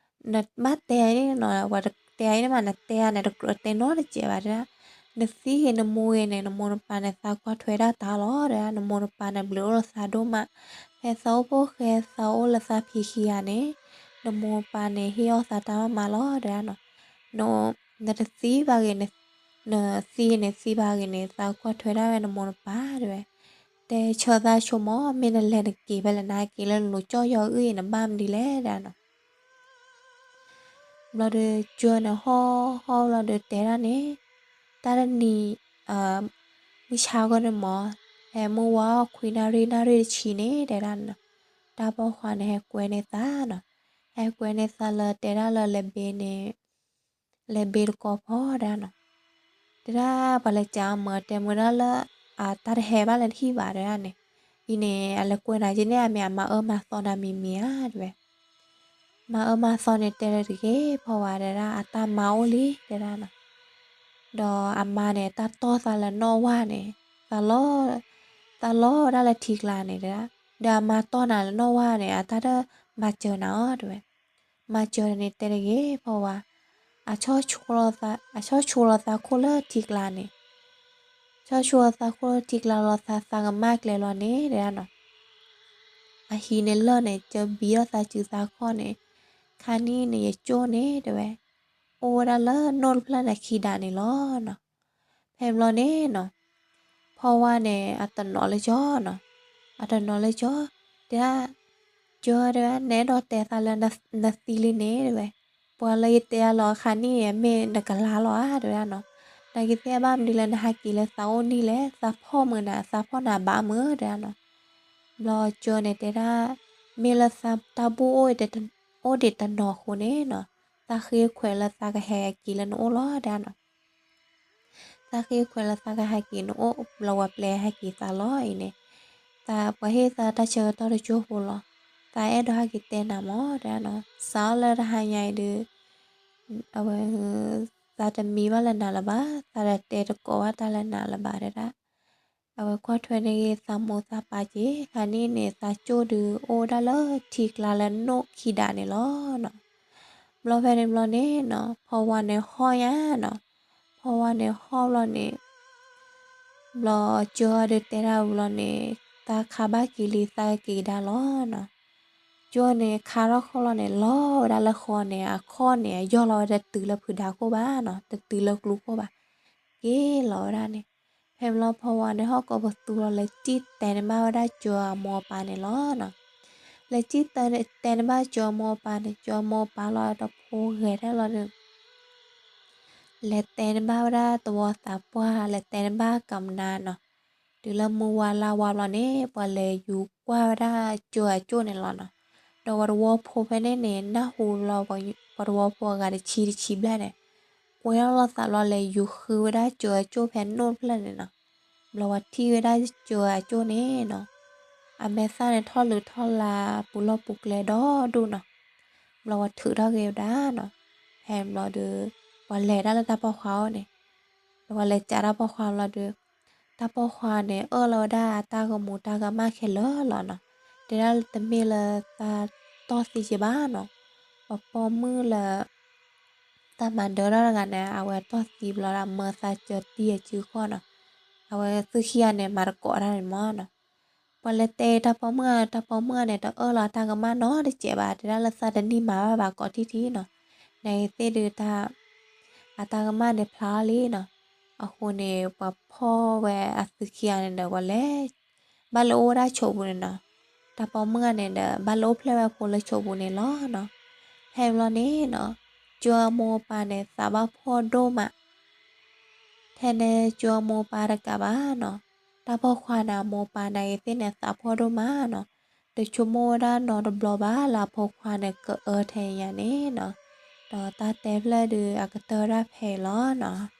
နဘၣ်တဲအံၤန့ၣ်နီၤ ပှၤတဲအံၤန့ၣ်မး နတဲအါန့ၣ် တကြၢးတဲနီတစဲးဘၣ် တဲဒၣ်, နသံဂ့ၤနမူဂ့ၤန့ၣ် နမိၢ်နပၢ်န့ၣ် သးကွၢ်ထွဲဒၣ်တၢ်လီၤ တဲဒၣ်, နမိၢ်နပၢ်န့ၣ် ဘျုးအိၣ်လၢသးဒိၣ်မး, ဖဲသးအိၣ်ဖိၣ်ဃဲသးအိၣ်လၢသးဖံးခံဂၤန့ၣ်, နမိၢ်နပၢ်န့ၣ် ဟ့ၣ်အီၣ်သးတၢ်မးမးလီၤ တဲဒၣ်နီၤ. နတသံဘၣ်ဂ့ၤန့ၣ်, နသံန့ၣ်သံဘၣ်ဂ့ၤန့ၣ် သးကွၢ်ထွဲဒၣ်ဝဲနမိၢ်နပၢ် တဲဝဲ တဲဆၢသးဆိကမိၣ် မ့ၢ်နလဲၤနက့ၤဖဲလဲၣ် နဟဲက့ၤလၢနလိၤကၠီၣ်ယီၤအုၣ်အံၤ နဘၣ်မနုၤလဲၣ် တဲဒၣ်နီၤ. ဘျီဒီး ကၠီန့ၣ်ဟီၣ်ဟီၣ်ဘျီဒီး တဲဒၣ်န့ၣ်, တၢ်တနံၤ, မုၢ်ဆါဂီၢ်န့ၣ်မး, ဖဲမုၢ်ဝါခွံနၣ်ရံၣ် နၣ်ရံၣ်တဆံန့ၣ် တဲဒၣ်နီၤ, တၢ်ပိာ်ခွါန့ၣ် ဟဲကွဲန့ၢ်သးနီၤ, ဟဲကွဲန့ၢ်သးလၢတဲဒၣ်လၢလဲၤဘ့န့ၣ် လဲၤဘ့တကီၢ်ဖီ တဲဒၣ်နီၤ. တဲဒၣ်ပှၤလဲၤကးအီၤမၢ် တဲမုာ်ဒၣ်လၢ အတၢ်တဟဲဘၣ်လၢနဟံၣ်ဘၣ် တဲဒၣ်န့ၣ်, အံၤန့ၣ် အလဲၤကွဲနၤက့ၤန့ၣ် အမ့ၢ်အမၤအၢမၤသီနၤမံၤမံၤဧါ တဲဝဲ. မၤအၢမၤသီန့ၣ် တဲလၢတဂ့ၤ ဖီဝါ တဲဒၣ် အတၢ်မၤအိၣ်လံ တဲဒၣ်နီၤ. ဒီးအမါန့ၣ် တၢ်တီၢ်သးလၢနီၣ်ဝါန့ၣ်, သးလီၤ, သးလီၤဝဲဒၣ်လၢထံကျါန့ၣ် တဲဒၣ်, ဒီးအမါတီၢ်နၤလၢနီၣ်ဝါန့ၣ် အတၢ်တမၤစၢၤနၤအီၤ တဲဝဲ. မၤစၢၤန့ၣ်တဲတဂ့ၤ ဖီဝါ, အဆီၣ်ဆိလီၤသးခိၣ်လၢထံကျါန့ၣ်, ဆီၣ်ဆိလီၤသးခိၣ်လၢထံကျါလီၤ သးသးကမၣ်ကျဲလီၤန့ၣ် တဲဒၣ်နီၤ. အဟံးန့ၢ်လၢၢ်န့ၣ် ကၢဘံထီၣ်သးစုသးခီၣ်န့ၣ်, ခါနံၣ်န့ၣ် ယကၠိၣ်န့ၣ် တဲဝဲ, အိၣ်ဝဲဒၣ်လၢနိၣ်တဖျၢၣ်န့ၣ်ခံဒးန့ၣ်လီၤနီၤ. ဖဲဘျီန့ၣ်နီၤ, ဖီဝါန့ၣ် အတနီၤလၢကၠီနီၤ, အတနီၤလၢကၠီ, တဲဒၣ်, ကၠီတဲဝဲ နအဲၣ်ဒိးတဲသးလၢနသံလံန့ၣ် တဲဝဲ, ပှၤလၢယတဲအလီၤအခါနံၣ်န့ၣ် မ့ၢ်နကလါလီၤဧါ တဲဝဲဒၣ်နီၤ. နာ်က့သ့ၣ်ဘၣ်မနုၤလၢနဟဲက့ၤလၢသးအိၣ်နံၣ်လဲၣ်, သးဖီၣ်မုာ်နၤ သးဖီၣ်နၤဘၣ်မုာ် တဲဒၣ်နီၤ. ဘျီကၠီန့ၣ်တဲဒၣ်, မ့ၢ်လၢသးတၢ်ဘူၣ်အိၣ်ဒံးတနီၤအဃိန့ၣ်နီၤ, သးဃ့ခွဲးလၢသးကဟဲက့ၤလၢနအိၣ်လီၤ တဲဒၣ်နီၤ. သးဃ့ခွဲးလၢသးကဟဲက့ၤနအိၣ် ဘျီဝဲပျဲဟဲက့ၤသးလီၤအံၤန့ၣ်, သးပှၤဟ့ၣ်သးတၢ်ဆၢကတီၢ်တကၠိဖိလီၤ. သးအဲၣ်ဒိးဟဲက့ၤတဲနၤမး တဲဒၣ်နီၤ, စးထီၣ်လၢတဟါညါအံၤဒီး အဝဲ သးတမံဘၣ်လၢနၤလၢၤဘၣ်, သးတတဲတကိးဘၣ်တၢ်လၢနၤလၢၤဘၣ် တဲဒၣ်. အဝဲကွၢ်ထွဲန့ၢ်ဂ့ၤသးမိၢ်သးပၢ်က့ၤ, ခါနံၣ်န့ၣ် သးကၠိၣ်ဒုးအိၣ်ဝဲဒၣ်လၢထံကျါလၢနိၣ်ခံဒးန့ၣ်လီၤနီၤ. ဘျီဖဲန့ၣ်ဘျီန့ၣ်နီၤ, ဖီဝါန့ၣ်ဟီၣ်ညါနီၤ, ဖီဝါန့ၣ်ဟီၣ်ဘျီန့ၣ် ဘျီကၠီဒုးတဲဒၣ်ဝံၤလီၤန့ၣ်, သးခါဘၣ်က့ၤလံ သးကက့ၤကဒါလီၤနီၤ. ကၠီန့ၣ်ခါထီၣ်ခီၣ်လီၤန့ၣ် လီၤဝဲဒၣ်လၢဃီန့ၣ် အခီၣ်န့ၣ် အယီၢ်လီၤဝဲဒၣ် တတုၤလၢဖုဒါခိၣ်ဘၣ်နီၤ, တတုၤလၢကျူခိၣ်ဘၣ်, က့ၤလီၤဝဲဒၣ်န့ၣ်. ဖဲဘျီဖီဝါန့ၣ် ဟီၣ်ကိးပသူလီၤ လဲၤစံၣ်တဲန့ၢ်ဘၣ်ဝဲဒၣ်ကၠီအမိၢ်အပၢ်န့ၣ်လီၤနီၤ. လဲၤစံၣ်တဲန့ၢ်ဘၣ်ကၠီအမိၢ်အပၢ်န့ၣ် ကၠီအမိၢ်အပၢ်လီၤတဖိဂဲၤထဲလီၤဒီး လဲၤတဲန့ၢ်ဘၣ်ဝဲဒၣ်သဝီသးပှၢ် လဲၤတဲန့ၢ်ဘၣ်ကမျၢၢ်နီၤ. တုၤလၢမုၢ်ဝါလါဝါဘျီန့ၣ် ပှၤလဲၤယူၤကွၢ်ဝဲဒၣ်ကၠီအကၠိၣ်န့ၣ်လီၤနီၤ. ဒီးပှၤသဝီဖိဖဲန့ၣ်န့ၣ် နၢ်ဟူလီၤ ပှၤသဝီဖိအဂၤတဆံတဆံဘျဲၣ်န့ၣ် ကွဲထီၣ်လိာ်သးဘျီ လဲၤယူၤဃုဝဲဒၣ်ကၠီအကၠိၣ်ဖဲနိၣ်တဖျၢၣ်န့ၣ်နီၤ. ဘျီပှၤထံၣ်ဝဲဒၣ်ကၠီအကၠိၣ်န့ၣ်နီၤ, အမဲာ်သၣ်န့ၣ်ထီၣ်လုးထီၣ်လၤ ပူၤလီၢ်ပူၤကျဲဒီဒူၣ်နီၤ. ဘျီပှၤထုးထီၣ်က့ၤဝဲဒၣ်နီၤ. ဖဲဘျီဒီး ပှၤလဲၤဒၣ်လၢတၢ်ပိာ်ခွါအအိၣ်န့ၣ်, ဒီးပှၤလဲၤကးတၢ်ပိာ်ခွါဘျီဒီး တၢ်ပိာ်ခွါန့ၣ် အၢၣ်လီၤဝဲဒၣ်အတၢ်ကမူၤတၢ်ကမၣ်ခဲလၢာ်လီၤနီၤ. တဲဒၣ်လၢတမ့ၢ်လၢသးတီၢ်သံက့ဘၣ်နီၤ. ပှၤပိာ်မုၣ်လၢ တၢ်မၤဒၢထီၣ်တဂၤန့ၣ် အဝဲတီၢ်သံဘျီဒီး မၢသးစၢၤတံၢ်အစုခီၣ်နီၤ. အဝဲသုခံဂၤန့ၣ် မၤတကိးတၢ်န့ၣ်မးနီၤ. ပှၤလဲၤတဲတၢ်ပိာ်မုၣ်, တၢ်ပိာ်မုၣ်န့ၣ် တအၢၣ်လီၤအတၢ်ကမၣ်နီတစဲးဘၣ်, တဲဒၣ်လၢသးတနံၢ်မၤဘၣ်ဘၣ်ကိးထံၣ်ထံၣ်နီၤ. နသ့ၣ်ဒုးတၢ် အတၢ်ကမၣ်န့ၣ်ဖျါလံနီၤ. အဃိန့ၣ် ပှၤဖီၣ်ဝဲအသုခံဂၤန့ၣ်ဒီး ပှၤလဲၤ ဘၣ်လဲၤအိၣ်ဝဲဒၣ်ဆိးပူၤန့ၣ်နီၤ. တၢ်ပိာ်မုၣ်ဂၤန့ၣ်ဒီး ဘၣ်လဲၤအိၣ်ဖျဲၣ်ဝဲဖိလၢဆိးပူၤန့ၣ်လီၤနီၤ. ဖဲဘျီန့ၣ်နီၤ, ကၠီအမိၢ်အပၢ်န့ၣ် သးဘၣ်ဖှီၣ်ဒိၣ်မး ထဲန့ၣ်ကၠီအမိၢ်အပၢ်တကးဘၣ်နီၤ. တၢ်ပိာ်ခွါန့ၣ် အမိၢ်အပၢ်နာ်က့ၤသ့ၣ်န့ၣ် သးဖှီၣ်ဒိၣ်မးနီၤ. တဆိကမိၣ်ဝဲဒၣ်နီတဘျီဘၣ်လၢအဖိခွါန့ၣ်ကအၢထဲညါန့ၣ်နီၤ. ဒီးတၢ်တဲဖျၢၣ်ဒုးအကတၢၢ်ဒၣ်ဖဲအံၤလီၤနီၤ.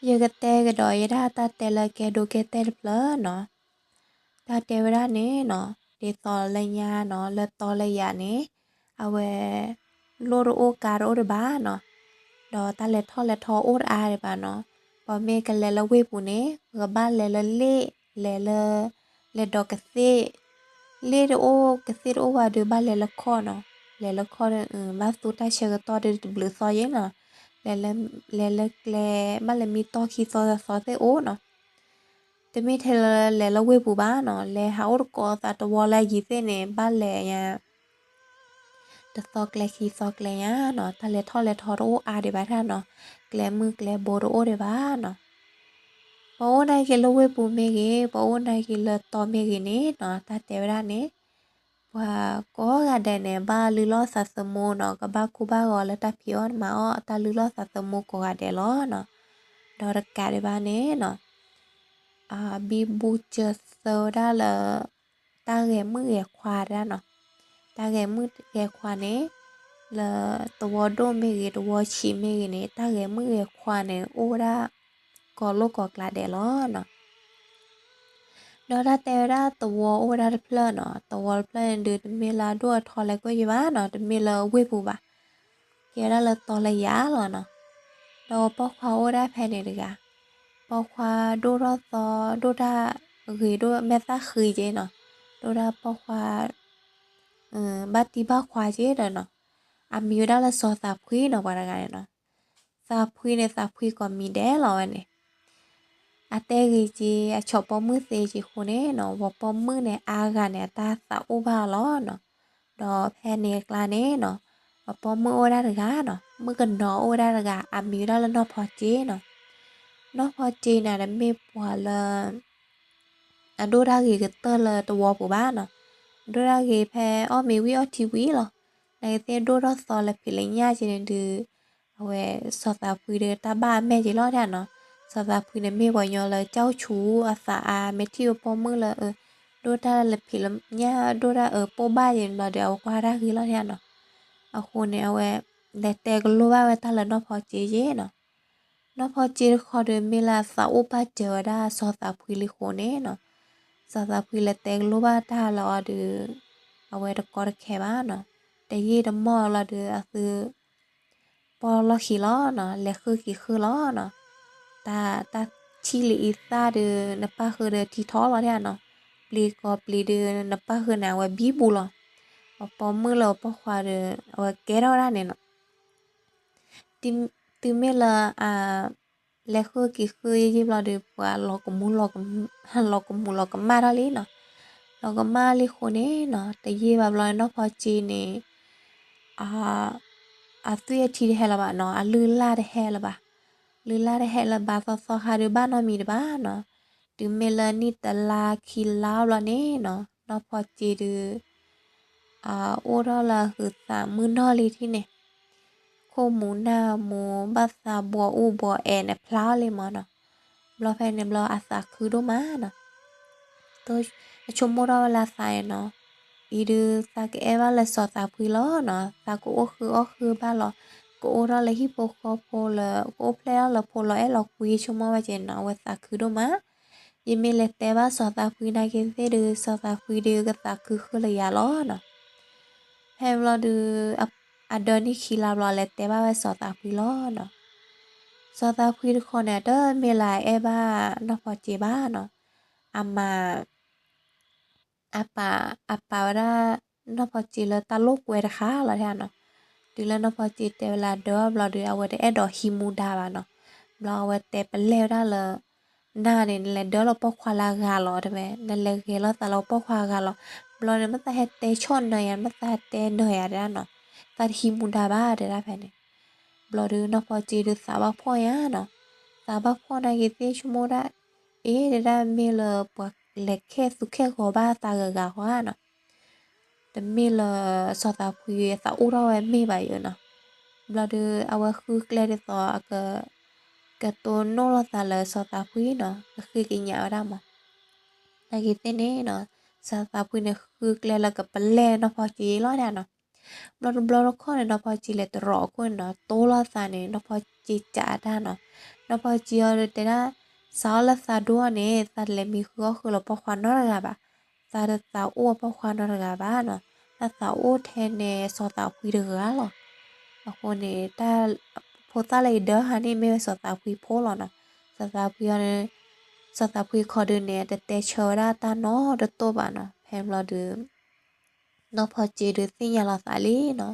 ယကတဲကဒီးယဲဒၣ်တၢ်တဲလၢကဲဒိကဲတဲာ်တဖျၢၣ်နီၤ. တၢ်တဲဝဲဒၣ်န့ၣ်နီၤ, ဒ်သိးလၢညါနီၤ လၢတီလၢယၤန့ၣ် အဝဲ လိၣ်တအိၣ်ကါတအိၣ်ဒံးဘၣ်နီၤ, ဒီးတၢ်လဲၤထီၣ်လဲၤထီအိၣ်တအါဒံးဘၣ်နီၤ. ပှၤမ့ၢ်ကလဲၤလၢဝ့ၢ်ပူၤန့ၣ် ပကဘၣ်လဲၤလၢလ့ၣ် လဲၤလၢ လဲၤဒီးကသ့ၣ်, လ့ၣ်တအိၣ်ကသ့ၣ်တအိၣ်ဘၣ်ဒီး ဘၣ်လဲၤလၢခီၣ်နီၤ, လဲၤလၢခီၣ်ဒီး ဘၣ်သူတၢ်ဆၢကတီၢ်ဒီးတဘျုးသီယဲနီၤ, လဲၤလၢကျဲ ဘၣ်လဲၤမံတီၢ်ခံသီသီသ့ၣ်အိၣ်နီၤ. တမ့ၢ်ထဲလၢလဲၤလၢဝ့ၢ်ပူၤဘၣ်နီၤ, လဲၤဟးအိၣ်တကိးသးတဝီလၢအယံၤသ့ၣ်န့ၣ် ဘၣ်လဲၤညါ တသီကျဲခံသီကျဲညါနီၤ, တၢ်လဲၤထီၣ်လဲၤထီတအိၣ်အါဒံးဘၣ်ဒၣ်နီၤ, ကျဲမုၢ်ကျဲဘိတအိၣ်ဒံးဘၣ်နီၤ. ပှၤအိၣ်နာ်က့ၤလၢဝ့ၢ်ပူၤမ့ၢ်ဂ့ၤ, ပှၤအိၣ်နာ်က့ၤလၢတီမ့ၢ်ဂ့ၤန့ၣ်နီၤ, တၢ်တဲဝဲဒၣ်န့ၣ် ပှၤကိးဂၤဒဲးန့ၣ် ဘၣ်လုၢ်လီၢ်သးသမူနီၤ, ကဘၣ်ကူဘၣ်ဂီၤလၢတၢ်ဖံးအီၣ်မၤအီၣ် တၢ်လုၢ်လီၢ်သးသမူကိးဂၤဒဲးလီၤနီၤ. ဒီးတကးဒံးဘၣ်န့ၣ်နီၤ ဘံဘူစၢၤသၢဝဲဒၣ်လၢ တၢ်ဂဲၤမုၣ်ဂဲၤခွါတဒၣ်နီၤ. တၢ်ဂဲၤမုၣ်ဂဲၤခွါန့ၣ် လၢသဝီဒိၣ်မ့ၢ်ဂ့ၤ သဝီဆံးမ့ၢ်ဂ့ၤန့ၣ် တၢ်ဂဲၤမုၣ်ဂဲၤခွါန့ၣ် အိၣ်ဝဲဒၣ် ကိးလိာ်ကိးကျါဒဲးလီၤနီၤ. ဒီးတၢ်တဲဝဲဒၣ်သဝီအိၣ်ဝဲဒၣ်တဖျၢၣ်နီၤ, သဝီတဖျၢၣ်န့ၣ်ဒုး တမ့ၢ်လၢအဒိၣ်အထီလဲၣ်ကွဲၢ်ယံၤဘၣ်နီၤ, တမ့ၢ်လၢဝ့ၢ်ပူၤဘၣ်. ကဲဝဲဒၣ်လၢတီလၢယၤလီၤနီၤ. ဒီးပိာ်ခွါအိၣ်ဒၣ်ဖဲန့ၣ်တဂၤ, ပိာ်ခွါဒိၣ်ထီၣ်သီ ဒိၣ်တၢ်ဂ့ၤဒိၣ်မဲာ်သၣ်ဃံက့နီၤ, ဒိၣ်ဒၣ်ပိာ်ခွါ ဘၣ်တံၢ်ဘၣ်ခွါက့ဒီးနီၤ, အမံၤဝဲဒၣ်လၢစီၤသးဖှံနီၤ ပှၤတဂၤန့ၣ်နီၤ. သးဖှံန့ၣ် သးဖှံကိးမံၤဒဲးလီၤဝဲန့ၣ်. အတဲဂ့ၤက့ အဆီၣ်ပိာ်မုၣ်သ့က့အဃိန့ၣ်နီၤ, ပှၤပိာ်မုၣ်န့ၣ်အါဂၤန့ၣ် အတၢ်သးအိၣ်ဘၣ်အီၤလီၤနီၤ. ဒီးဖဲန့ၣ်အကျါန့ၣ်နီၤ, ပှၤပိာ်မုၣ်အိၣ်ဝဲဒၣ်တဂၤနီၤ, မုၣ်ကနီၤအိၣ်ဝဲဒၣ်တဂၤ, အမံၤဝဲဒၣ်လၢနီၢ်ဖီက့နီၤ. နီၢ်ဖီက့န့ၣ် တမ့ၢ်ပှၤလၢ အဒိၣ်တၢ်ဂ့ၤကတၢၢ်လၢသဝီပူၤဘၣ်နီၤ. ဒိၣ်တၢ်ဂ့ၤဖဲအီၣ်မ့ၤဝံၣ်အီထံဝံၤလီၤ. နာ်က့ၤသ့ၣ်ဒိၣ်ထီၣ်သီလၢဖံးလၢညၣ်က့န့ၣ်ဒုး အဝဲစီၤသးဖှံဒီးတၢ်ဘၣ်အမဲာ်က့လီၤဒၣ်နီၤ. စီၤသးဖှံန့ၣ်မ့ၢ်ပှၤကညီလၢကၠီဆူအသးအါ, မ့ၢ်ထံၣ်ဝဲပိာ်မုၣ်လၢ ဒိၣ်တၢ်လၢဖံးလၢညၣ် ဒိၣ်တၢ်အၢပိၢ်ဘၣ်က့န့ၣ်ဘျီဒီး အဝဲကွၢ်တၢ်ဂ့ၤလီၤဒၣ်နီၤ. အဃိန့ၣ် အဝဲ လဲၤတဲကလိဘၣ်ဝဲတၢ်လၢနီၢ်ဖီက့က့နီၤ. နီၢ်ဖီက့တခီဒီး မ့ၢ်လၢအသးအိၣ်ပာ်စၢၤဝဲဒၣ်စီၤသးဖှံလံအဃိန့ၣ်နီၤ, စီၤသးဖှံလဲၤတဲကလိဘၣ်တၢ်လၢအီၤဒီး အဝဲတကီတခဲဘၣ်နီၤ. တယံာ်တမီၢ်လီၤဒီး အသု ပီၢ်လီၢ်ခံလီၤနီၤ, လဲၤဃုက့ၤဃုလီၤနီၤ. တၢ် တၢ်ထံၣ်လံအံသၣ်ဒီး နပၢ်ဃုာ်ဒီးထံထီလီၤဒၣ်နီၤ. ပျံၤကိးပျံၤဒီး နပၢ်ဃုာ်န့ၣ် အဝဲဘံဘူလီၤ. ပှၤပိာ်မုၣ်လၢအပိာ်ခွါဒီး အဝဲကဲထီၣ်ဝဲဒၣ်န့ၣ်နီၤ. တုၤမ့ၢ်လၢ လဲၤဃုက့ၤဃုယံာ်ယံာ်ဘျီဒီး ပှၤလီၤကမူ လီၤကမူလီၤကမၣ်ထီၣ်လံနီၤ. လီၤကမၣ်လံအဃိန့ၣ်နီၤ, တယံာ်ဘၣ်ဘျီန့ၣ် နီၢ်ဖီက့န့ၣ် အသွံၣ်အထံတဟဲလၢၤဘၣ်နီၤ, အလုၢ်အလၢ်တဟဲလၢၤဘၣ်. လုၢ်လၢ်တဟဲလၢၤဘၣ် သီသီခါဒီးဘၣ်နီတမံၤတဘၣ်နီၤ. တုၤမ့ၢ်လၢနံၣ်တလါခံလါဘျီန့ၣ်နီၤ, နီၢ်ဖီက့ဒီး အိၣ်ထီၣ်လၢအဟုးသးမုၢ်နီၢ်လံထံၣ်န့ၣ်, ခိၣ်မူၤနၢ်မူၤ ဘၣ်သးဘှီအူဘှီအဲၣ်န့ၣ်ဖျါအီၤလံမးနီၤ. ဘျီဖဲန့ၣ်ဘျီအသးခုဒိၣ်မးနီၤ. အဆိကမိၣ်ထီၣ်ဝဲလၢသးအံၤနီၤ, အံၤဒုးသးကအဲၣ်ဘၣ်လၢစီၤသးဖှံလီၤနီၤ, သးကအိၣ်ဃုအီၣ်ဃုဘၣ်လီၤ, ကအိၣ်ထီၣ်လၢဟံၣ်ဖိဃီဖိလၢ ကအိၣ်ဖျဲၣ်ထီၣ်လၢဖိလီၤအဲၣ်လီၤကွံဆိကမိၣ်ဝဲက့ၤနီၤ, အဝဲသးခုဒိၣ်မး. ယမ့ၢ်လဲၤတဲဘၣ်စီၤသးဖှံနာ်က့ၤသ့ၣ်ဒုး စီၤသးဖှံဒုးကသးခုဃုလၢယၤလီၤနီၤ. ဖဲဘျီဒုး အဒၢနံၣ်ခံလါဘျီလဲၤတဲဘၣ်ဝဲစီၤသးဖှံလီၤနီၤ. စီၤသးဖှံတခီန့ၣ် တမ့ၢ်လၢအအဲၣ်ဘၣ်နီၢ်ဖီက့ဘၣ်နီၤ, အမၤ အပာ် အပာ်ဝဲဒၣ် နီၢ်ဖီက့လၢတၢ်လိာ်ကွဲတခါလီၤဒၣ်နီၤ. တုၤလၢနီၢ်ဖီက့တဲဝဲလၢအဒၢအီၤဘျီဒီး အဝဲတအဲၣ်ဒိးဟံးမူဒါဘၣ်နီၤ. ဘျီအဝဲတဲပလဲၢ်ဝဲဒၣ်လၢ နၤန့ၣ် နလဲၤဒၢလီၤပိာ်ခွါလၢအဂၤလီၤတဲဝဲ, နလဲၤဂဲၤလိာ်သးလၢပိာ်ခွါအဂၤလီၤ. ဘျီန့ၣ် မ့ၢ်သးဟဲတဲဆီၣ်နၢၤယၤ မ့ၢ်သးဟဲတဲနၢၤယၤတဲဒၣ်နီၤ, သးတဟံးမူဒါဘၣ်တဲဒၣ်ဖဲန့ၣ်. ဘျီဒုးနီၢ်ဖီက့ဒုးသးဘၣ်ဖှီၣ်ညါနီၤ, သးဘၣ်ဖှီၣ်နာ်က့ၤသ့ၣ်ဆိကမိၣ်ဒၣ်, အ့ တဲဒၣ်မ့ၢ်လၢပှၤလဲၤခဲသူခဲဂီၤဘၣ်သးဂၤဂၤဃီဧါနီၤ. တမ့ၢ်လၢစီၤသးဖှံသးအိၣ်ထီၣ်ဝဲမ့ၢ်ဘၣ်ယိာ်နီၤ. ဘျီဒုး အဝဲဃုကျဲဒ်သိးအက ကတိၢ်နီၣ်လိာ်သးလၢစီၤသးဖှံနီၤ, ကဃ့ကညးဝဲဒၣ်မး. နာ်က့ၤသ့ၣ်န့ၣ်နီၤ, စီၤသးဖှံန့ၣ်ဃုကျဲလၢကပလဲၢ်နီၢ်ဖီက့လီၤဒၣ်နီၤ. ဘျီတဘျီတခီၣ်န့ၣ် နီၢ်ဖီက့လဲၤတရီးအခိၣ်န့ၣ်နီၤ, တိၢ်လိာ်သးန့ၣ် နီၢ်ဖီက့ကးတၢ်နီၤ. နီၢ်ဖီက့အီၤဒီးတဲဒၣ်, စးထီၣ်လၢသးဒိၣ်အီၤန့ၣ် သးတလဲၤမံဃုအီၣ်ဃုလၢပိာ်ခွါနီတဂၤဘၣ်. သးတသးအိၣ်ပိာ်ခွါနီတဂၤဘၣ်နီၤ, တၢ်သးအိၣ်ထဲန့ၣ် စီၤသးဖှံတဂၤလီၤ. အဃိန့ၣ် တၢ်ဖိသၣ်လၢယဒၢဟါန့ၣ် မ့ၢ်ဝဲစီၤသးဖှံဖိလီၤနီၤ. စီၤသးဖှံအီၤန့ၣ် စီၤသးဖှံခီဒုန့ၣ် တတဲဆၢဝဲဒၣ်တၢ်နီတတိၢ်ဘၣ်နီၤ. ဖဲန့ၣ်ဘျီဒုး နီၢ်ဖီစ့ဒုးသ့ၣ်ညါလီၤသးလံနီၤ,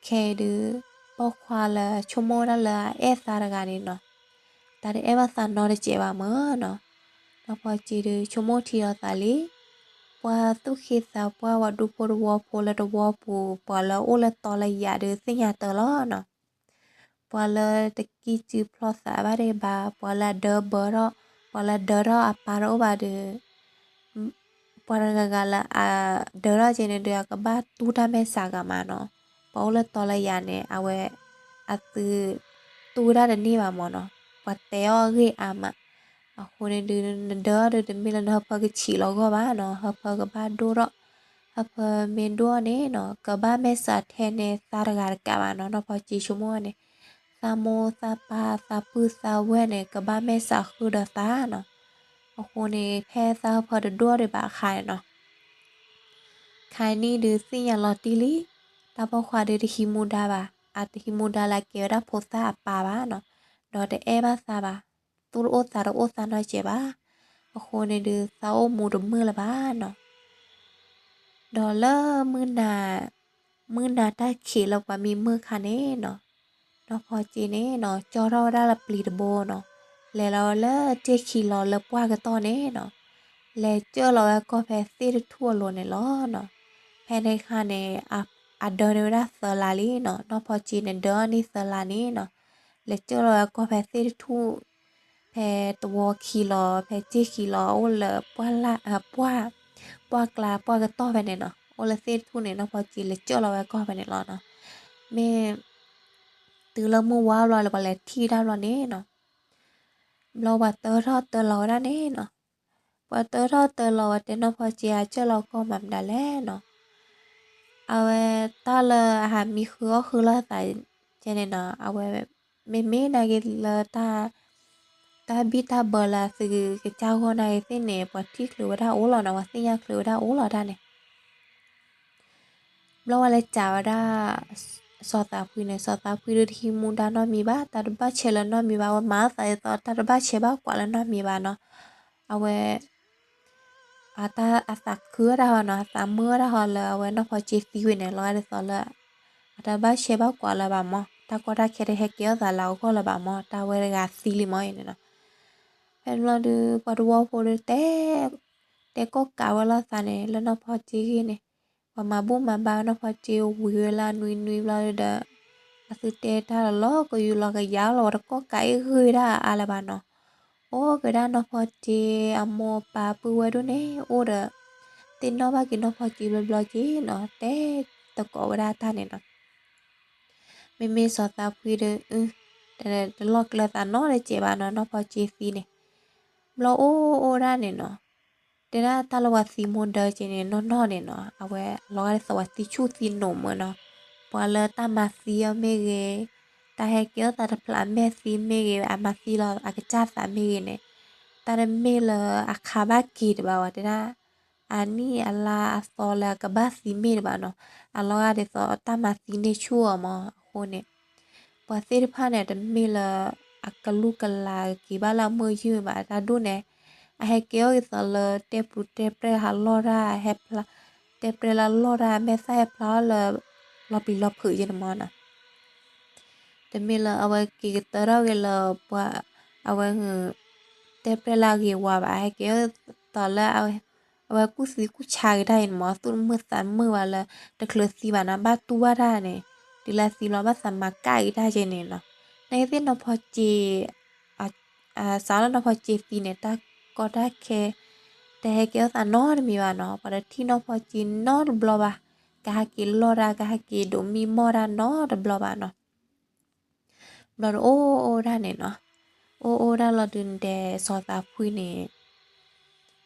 ခဲအံၤဒုး ပိာ်ခွါလၢဆိကမိၣ်ဝဲဒၣ်လၢအအဲၣ်သးတဂၤန့ၣ်နီၤ, တၢ်တအဲၣ်ဘၣ်သးနီတစဲးဘၣ်မၢ်နီၤ. နီၢ်ဖီစ့ဒုးဆိကမိၣ်ထံလီၤသးလံ, ပှၤသူၣ်က့သးပှၢ် ပှၤဒူဖိတဝီဖိလၢတဝီပူၤ ပှၤလၢအအိၣ်လၢတီလၢယၤဒုးသ့ၣ်ညါတၢ်လီၤနီၤ. ပှၤလၢတကံၢ်စုဖျီၣ်သးဘၣ်ဒံးဘၣ်, ပှၤလၢအဒၢဘၢထီၣ်, ပှၤလၢအဒၢထီၣ်အပၢ်တအိၣ်ဘၣ်ဒီး ပှၤတဂၤဂၤလၢအဒၢထီၣ်က့န့ၣ်ဒီး အကဘၣ်တူၢ်တၢ်မဲာ်ဆှးဂၤမးနီၤ. ပှၤအိၣ်လၢတီလၢယၤန့ၣ် အဝဲအသုတူၢ်ဝဲဒၣ်တန့ၢ်ဘၣ်မးနီၤ, ပှၤတဲအီၣ်အဂ့ၢ်အါမး. အဃိန့ၣ်ဒုး နဒၢအီၤဒုး တမ့ၢ်လၢနဟၢဖၢကဆံးလီၤဂီၢ်ဘၣ်နီၤ, ဟၢဖၢကဘၣ်ဒိၣ်ထီၣ်, ဟၢဖၢမ့ၢ်ဒိၣ်န့ၣ်နီၤ ကဘၣ်မဲာ်ဆှးထဲန့ၣ်သးတဂၤတကးဘၣ်နီၤ. နီၢ်ဖီစ့ဆိကမိၣ်န့ၣ် သးမိၢ်သးပၢ် သးပုၢ်သးဝဲၢ်န့ၣ် ကဘၣ်မဲာ်ဆှးဃုာ်ဒီးသးနီၤ. အဃိန့ၣ် ဖဲသးဟၢဖၢတဒိၣ်ဒံးဘၣ်အခါန့ၣ်နီၤ ခါနံၣ်ဒုးသ့ၣ်ညါလီၤတံၢ်လံ, တၢ်ပိာ်ခွါဒုးတဟံးမူဒါဘၣ်, အတဟံးမူဒါလၢအကဲဝဲဒၣ်ဖိသၣ်အပၢ်ဘၣ်နီၤ, ဒီးတအဲၣ်ဘၣ်သးဘၣ်, သူၣ်တအိၣ်သးတအိၣ်သးနီတစဲးဘၣ်. အဃိန့ၣ်ဒုး သးအိၣ်မူတမုာ်လၢၤဘၣ်နီၤ. ဒီးလၢမုၢ်နၤ, မုၢ်နၤတၢ်ခံးလၢပှၤမံမုၢ်အခါန့ၣ်နီၤ, နီၢ်ဖီစ့န့ၣ်နီၤ ကၠီထီၣ်ဝဲဒၣ်လၢပျံၤတဘိနီၤ, လဲၤလီၤဝဲလၢစ့ၢ်ခံလီၤလၢပှၢ်ကတီၢ်န့ၣ်နီၤ, လဲၤကၢၢ်လီၤဝဲကီၢ်ဖဲသ့ၣ်တထူၣ်အလိၤန့ၣ်လီၤနီၤ. ဖဲန့ၣ်အခါန့ၣ် အဒၢန့ၢ်ဝဲဒၣ်သၢလါလံနီၤ, နီၢ်ဖီစ့န့ၣ် ဒၢအီၤန့ၢ်သၢလါန့ၣ်နီၤ, လဲၤကၢၢ်လီၤဝဲကီၢ်ဖဲသ့ၣ်တထူၣ်, ဖဲသဝီခံလီၤ ဖဲစ့ၢ်ခံလီၤ အိၣ်လၢပှၢ်, ပှၢ်ကျါပှၢ်ကတီၢ်ဖဲန့ၣ်နီၤ, အိၣ်လၢသ့ၣ်တထူၣ်န့ၣ် နီၢ်ဖီစ့လဲၤကၢၢ်လီၤဝဲကီၢ်ဖဲန့ၣ်လီၤနီၤ. မ့ၢ်တုၤလၢမုၢ်ဝါဘျီလၢပှၤလဲၤထံၣ်တၢ်ဘျီန့ၣ်နီၤ, ဘျီပှၤတၢထီၣ်တၢလီၤဝဲဒၣ်န့ၣ်နီၤ, ပှၤတၢထီၣ်တၢလီၤဝဲတဲနီၢ်ဖီစ့အကၢၢ်လီၤကီၢ်မၤမတၤလဲၣ်နီၤ. အဝဲတၢ်လၢအဟးမံဃုအီၣ်ဃုလိာ်သးကဲန့ၣ်နီၤ, အဝဲမ့မ့ၢ်နာ်က့ၤလၢ တၢ်ဘံၣ်တၢ်ဘၢလၢအသုကစၢ်ဂီၢ်နာ်က့ၤသ့ၣ်န့ၣ် ပှၤထံၣ်ချုးဝဲဒၣ်အိၣ်လီၤနီၤ, ပှၤသ့ၣ်ညါချုးဝဲဒၣ်အိၣ်လီၤတၢ်န့ၣ် ဘျီဝဲလဲၤစံးဝဲဒၣ် စီၤသးဖှံန့ၣ်, စီၤသးဖှံဒုးတဟံးမူဒါနီတမံၤဘၣ်, တၢ်တဘၣ်ဆဲးလၢၤနီတမံၤဘၣ်, အဝဲမၤအသးဒ်သိးတၢ်တဘၣ်ဆဲးဘၣ်ကွၢ်လၢၤနီတမံၤဘၣ်နီၤ. အဝဲ အသးခုဝဲဒၣ်ဟီနီၤ, အသးမုာ်ဝဲဒၣ်ဟီလၢအဝဲနီၢ်ဖီစ့သံဝဲန့ၣ်, လီၤဂာ်ဒ်သိးလၢ အတၢ်ဘၣ်ဆဲးဘၣ်ကွၢ်လၢၤဘၣ်မၢ်, တၢ်ကီတၢ်ခဲတဟဲကဲထီၣ်သးလၢအဂီၢ်လၢၤဘၣ်မၢ်, တၢ်ဝဲတဂၤသံလံမၢ်အံၤန့ၣ်နီၤ. ဖဲန့ၣ်ဘျီဒုး ပှၤတဝီဖိဒုးတဲ တဲကိးကးဝဲလိာ်သးန့ၣ် လၢနီၢ်ဖီစ့ဂ့ၢ်န့ၣ်, ပှၤမၤဘူၣ်မၤဘါဝဲနီၢ်ဖီစ့ဝံၤဝဲလၢအနွံနွံဘျီဒုးဒီး အသုတဲတၢ်လီၤလီၤကယူၤလီၤကယၤလီၤ, ပှၤတကိးကးအ့ၣ်ဂ့ၢ်ဒၣ်အါလၢၤဘၣ်နီၤ. အိၣ်က့ၤဒၣ်နီၢ်ဖီစ့အမိၢ်အပၢ်ပုၢ်ဝဲၢ်ဒိၣ်န့ၣ် အိၣ်ဒီး သ့ၣ်နီၣ်ဘၣ်က့ၤနီၢ်ဖီစ့ဘျီဘျီက့ၤနီၤ, တဲသကိးဝဲဒၣ်တၢ်န့ၣ်နီၤ. မ့မ့ၢ်စီၤသးဖှံဒီး တလီၢ်ကျၢၤသးနီတစဲးဘၣ်နီၤ, နီၢ်ဖီစ့သံန့ၣ် ဘျီအိၣ်အိၣ်ဒၣ်န့ၣ်နီၤ, တဲဒၣ်တၢ်လၢပှၤသံမိၢ်ဒၢက့ၤန့ၣ် နီၢ်နီၢ်န့ၣ်နီၤ, အဝဲလီၤဂာ်ဒ်သိးပှၤသံဆူၣ်သံနိးမၢ်နီၤ, ပှၤလၢတၢ်မၤသံအီၤမ့ၢ်ဂ့ၤ, တၢ်ဟဲကဲထီၣ်သးတဖျးအမဲာ်သံမ့ၢ်ဂ့ၤ, အမၤသံလီၤအကစၢ်သးမ့ၢ်ဂ့ၤန့ၣ်, တၢ်တမ့ၢ်လၢအခါဘၣ်က့ၤတဘၣ်ဝဲ တဲဒၣ် အနံၣ်အလါအသီလၢအကဘၣ်သံမ့ၢ်တဘၣ်နီၤ, အလီၤဂာ်ဒ်သိးတၢ်မၤသံန့ၢ်ဆူၣ်အီၤမၢ်. အဃိန့ၣ် ပှၤသ့ၣ်တဖၣ်န့ၣ် တမ့ၢ်လၢအကလူၢ်ကလၤက့ၤဘၣ်လၢအမုာ်ယုၢ်ဘၣ်, တၢ်ဒိၣ်န့ၣ် အဟဲကဲထီၣ်က့ၤသိးလၢတဲပူၤတဲပြဲၢ်ဟးလီၢ်တၢ်, ဟဲဖျါ, တဲပြဲၢ်လၢလီၢ်တၢ်, မဲာ်သၣ်ဟဲဖျါအီၤလၢ လီၤပျံၤလီၤဖုးက့ၤန့ၣ်မၢ်နီၤ. တမ့ၢ်လၢအဝဲက့ၤကတၢၢ်ထီၣ်က့ၤလၢပှၤ, အဝဲ တဲပြဲၢ်လၢအဂ့ၤဝါဘၣ်, ဟဲက့ၤသိးလၢ အဝဲကူၣ်သံကူၣ်ဆါက့ၤတၢ်အံၤန့ၣ်မၢ်, သူၣ်တမုာ်သးတမုာ်ဘၣ်လၢ တချုးသံဘၣ်နီၤ, ဘၣ်တူၢ်ဘၣ်တၢ်န့ၣ်, တုၤလၢသံဘျီဘၣ်သးမၤကၣ်က့ၤတၢ်က့ၤန့ၣ်နီၤ. နာ်က့ၤသ့ၣ်နီၢ်ဖီစ့ စးလၢနီၢ်ဖီစ့သံန့ၣ် တၢ်ကီတၢ်ခဲ တဟဲကဲထီၣ်သးနီတမံၤဘၣ်နီၤ, ပှၤတထံၣ်နီၢ်ဖီစ့နီတဘျီဘၣ်, ကဟဲက့ၤလီၢ်တၢ် ကဟဲက့ၤဒိးမံမီၢ်တၢ်နီတဘျီဘၣ်နီၤ. ဘျီဒီးအိၣ်အိၣ်ဒၣ်န့ၣ်နီၤ, အိၣ်အိၣ်ဒၣ်လီၤဒုး နတဲစီၤသးဖှံန့ၣ်